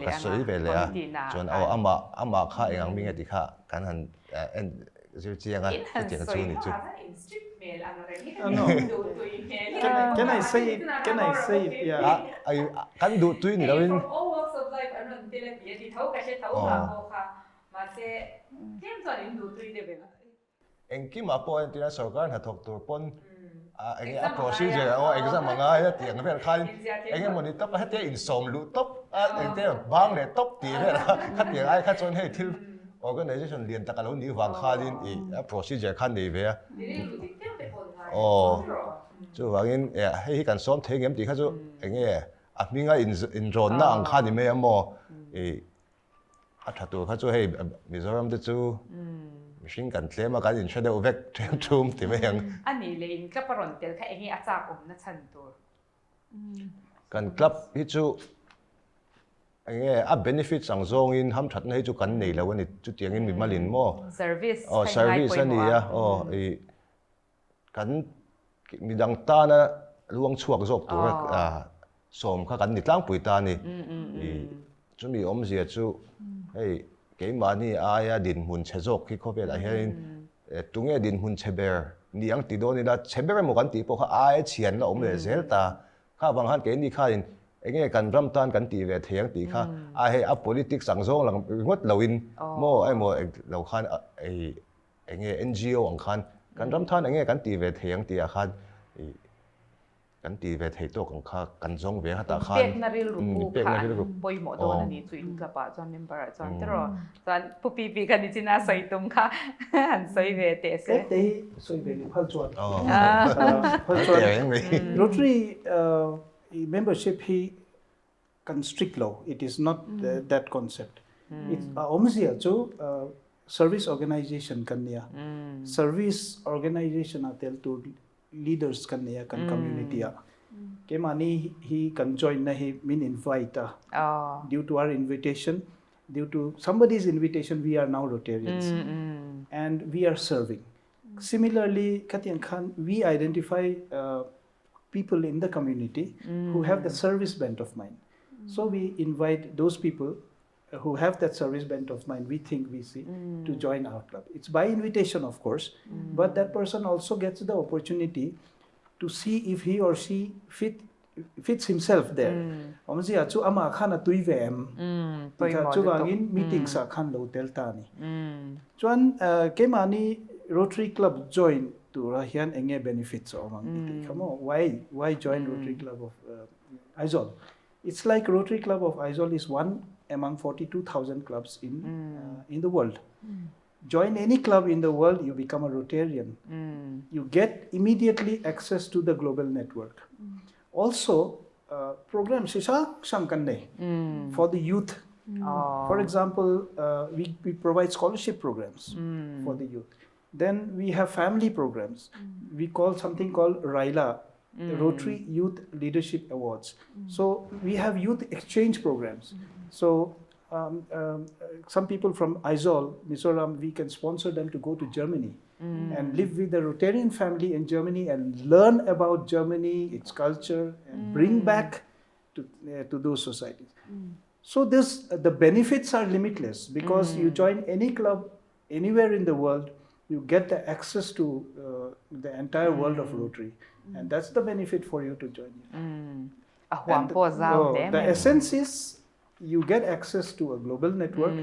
S4: ka sawi ve leh a, chuan aw amah amah kha eng ang mi nge tih kha kan han en zir chiang a, chutiang chu ni chu.
S2: Can I say it? Can I say it? Yeah.
S4: Kan duh tui ni loin. Engkimah pawh entirna sorkar hnathawk tur pawn enge a procedure aw exam a ngai a tih ang vel khan eng emawni tawp a hetia insawm luh tawp a engte bang leh tawp tih vel a khatiang ai kha chuan hei thil organization lian tak a lo nih vang khanin ih a procedure kha nei ve a aw chuvangin hei hi kan sawm thei ngem tih kha chu enge a hminga inrawnna ang kha ni mai a maw ih A tha tur kha chu hei Mizoram te chu mihring kan tlem a kan inhre deuh vek ṭhem ṭhum ti mai ang.
S1: A nih leh in club a rawn tel kha enge a chak awmna chhan tur?
S4: Kan club hi chu enge a benefits ang zawngin hamthatna hi chu kan nei lo a ni chutiangin mimalin maw?
S1: Service kha i ngai
S4: pawimawh a. Service a ni a aw i kan midang tana luang chhuak zawk tura sawm kha kan ni tlangpui ta a ni. Chumi awmzia chu hei keimahni aia dinhmun chhe zawk hi khawvelah hianin tunge dinhmun chhe ber ni ang ti dawn ila chhe ber emaw kan tih pawh kha aia chhian la awm leh zel ta. Kha vang khan keini khanin enge kan ram tan kan tih ve thei ang tih kha a hei a politics ang zawng lang ringawt loin maw emaw lo khan Enge NGO ang khan kan ram than enge kan ti ve thei ang tih ah khan ih kan ti ve thei tawk ang kha kan zawng ve hatah khan
S1: Pekna rilru pu kha an pawimawh dawn a ni chu in club ah chuan member ah chuan tiraw chuan Pu Pipi kha nichina sawi tum kha han sawi ve teh se.
S2: Tlem te hi sawi ve ni phal chuan phal chuan Rotary membership hi kan strict lo it is not that concept it a awmzia chu service organization kan nia service organization a tel tur leaders kan nia kan community a keimahni hi kan join na hi min invite a due to our invitation due to somebody's invitation we are now Rotarians and we are serving similarly khatiang khan we identify people in the community mm. who have the service bent of mind. Mm. So we invite those people who have that service bent of mind, we think we see, mm. to join our club. It's by invitation, of course, mm. but that person also gets the opportunity to see if he or she fit fits himself there. Awmzia chu ama khan a tui ve em. Chuvangin meetings ah khan lo tel ta ni. Chuan keimahni Rotary Club join tura hian enge benefits a awm ang i tih kha maw? Why why join Rotary Club of Aizawl? It's like Rotary Club of Aizawl is one among 42,000 clubs in in the world. Join any club in the world, you become a Rotarian. You get immediately access to the global network. Also, program chi hrang hrang kan nei for the youth. For example, we, we provide scholarship programs for the youth. Then we have family programs. We call something called RILA, Rotary Youth Leadership Awards. So we have youth exchange programs. So um, um, some people from Aizawl, Mizoram, we can sponsor them to go to Germany and live with the Rotarian family in Germany and learn about Germany, its culture, and bring back to, uh, to those societies. So this, uh, the benefits are limitless because you join any club anywhere in the world, you get the access to uh, the entire world of Rotary. And that's the benefit for you to join.
S1: A huam pawh zau
S2: hle mai. The essence is you get access to a global network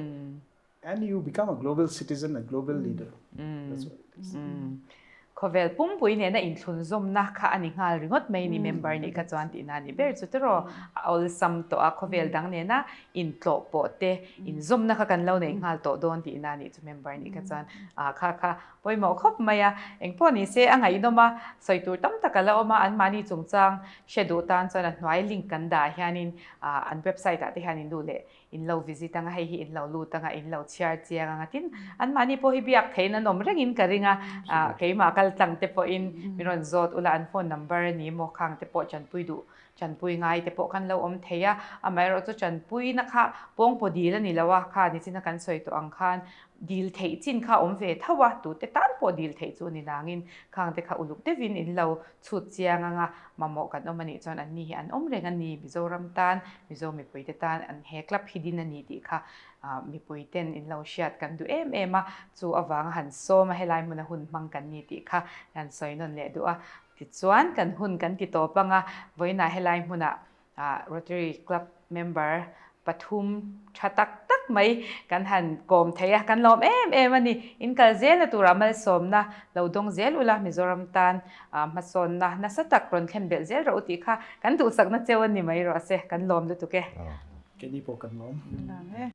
S2: and you become a global citizen, a global leader. That's what it is.
S1: Khawvel pumpui nena inthlunzawmna kha a ni nghal ringawt mai ni member nih kha chuan tihna a ni ber chu tiraw a awlsam tawh a khawvel dang nena intlawh pawh te inzawmna kha kan lo nei nghal tawh dawn tihna a nih chu member nih kha chuan ah kha kha pawimawh khawp mai a engpawh ni se a ngaihnawm a sawi tur tam tak a la awm a anmahni chungchang hre duh tan chuan a hnuai link kan dah hianin ah an website ah te hian in duh leh in lo visit anga hei hi in lo lut anga in lo chhiar chiang anga tin anmahni pawh hi biak theihin an awm rengin ka ring a ah keimah kal tlang te pawhin min rawn zawt ula an phone number a ni maw khang te pawh chanpui duh. Chanpui ngai te pawh kan lo awm thei a, amaherawhchu chanpuina kha pawngpaw dil a ni lo a, kha nichina kan sawi tawh ang khan dil theih chin kha awm ve tho a, tute tan pawh dil theih chu a ni nangin khang te kha uluk deuhin in lo chhut chiang ang a, mamawh kan awm a nih chuan anni hi an awm reng a ni, Mizoram tan, Mizo mipuite tan an he club hi din a ni tih kha mipui ten in lo hriat kan duh em em a, chu avanga han sawm a helai hmuna hun hmang kan ni tih kha kan sawi nawn leh duh a. Tichuan, kan hun kan ti tawp ang a, vawiinah helai hmunah Rotary Club member pathum tha tak tak mai kan han kawm thei a, kan lawm em em a ni. In kal zelna turah malsawmna lo dawng zel ula, Mizoram tan hmasawnna nasa tak rawn thlen belh zel rawh u tih kha kan duhsakna cheu a ni mai rawh se, kan lawm lutuk e.
S2: Keini pawh kan lawm.
S3: Lawm e.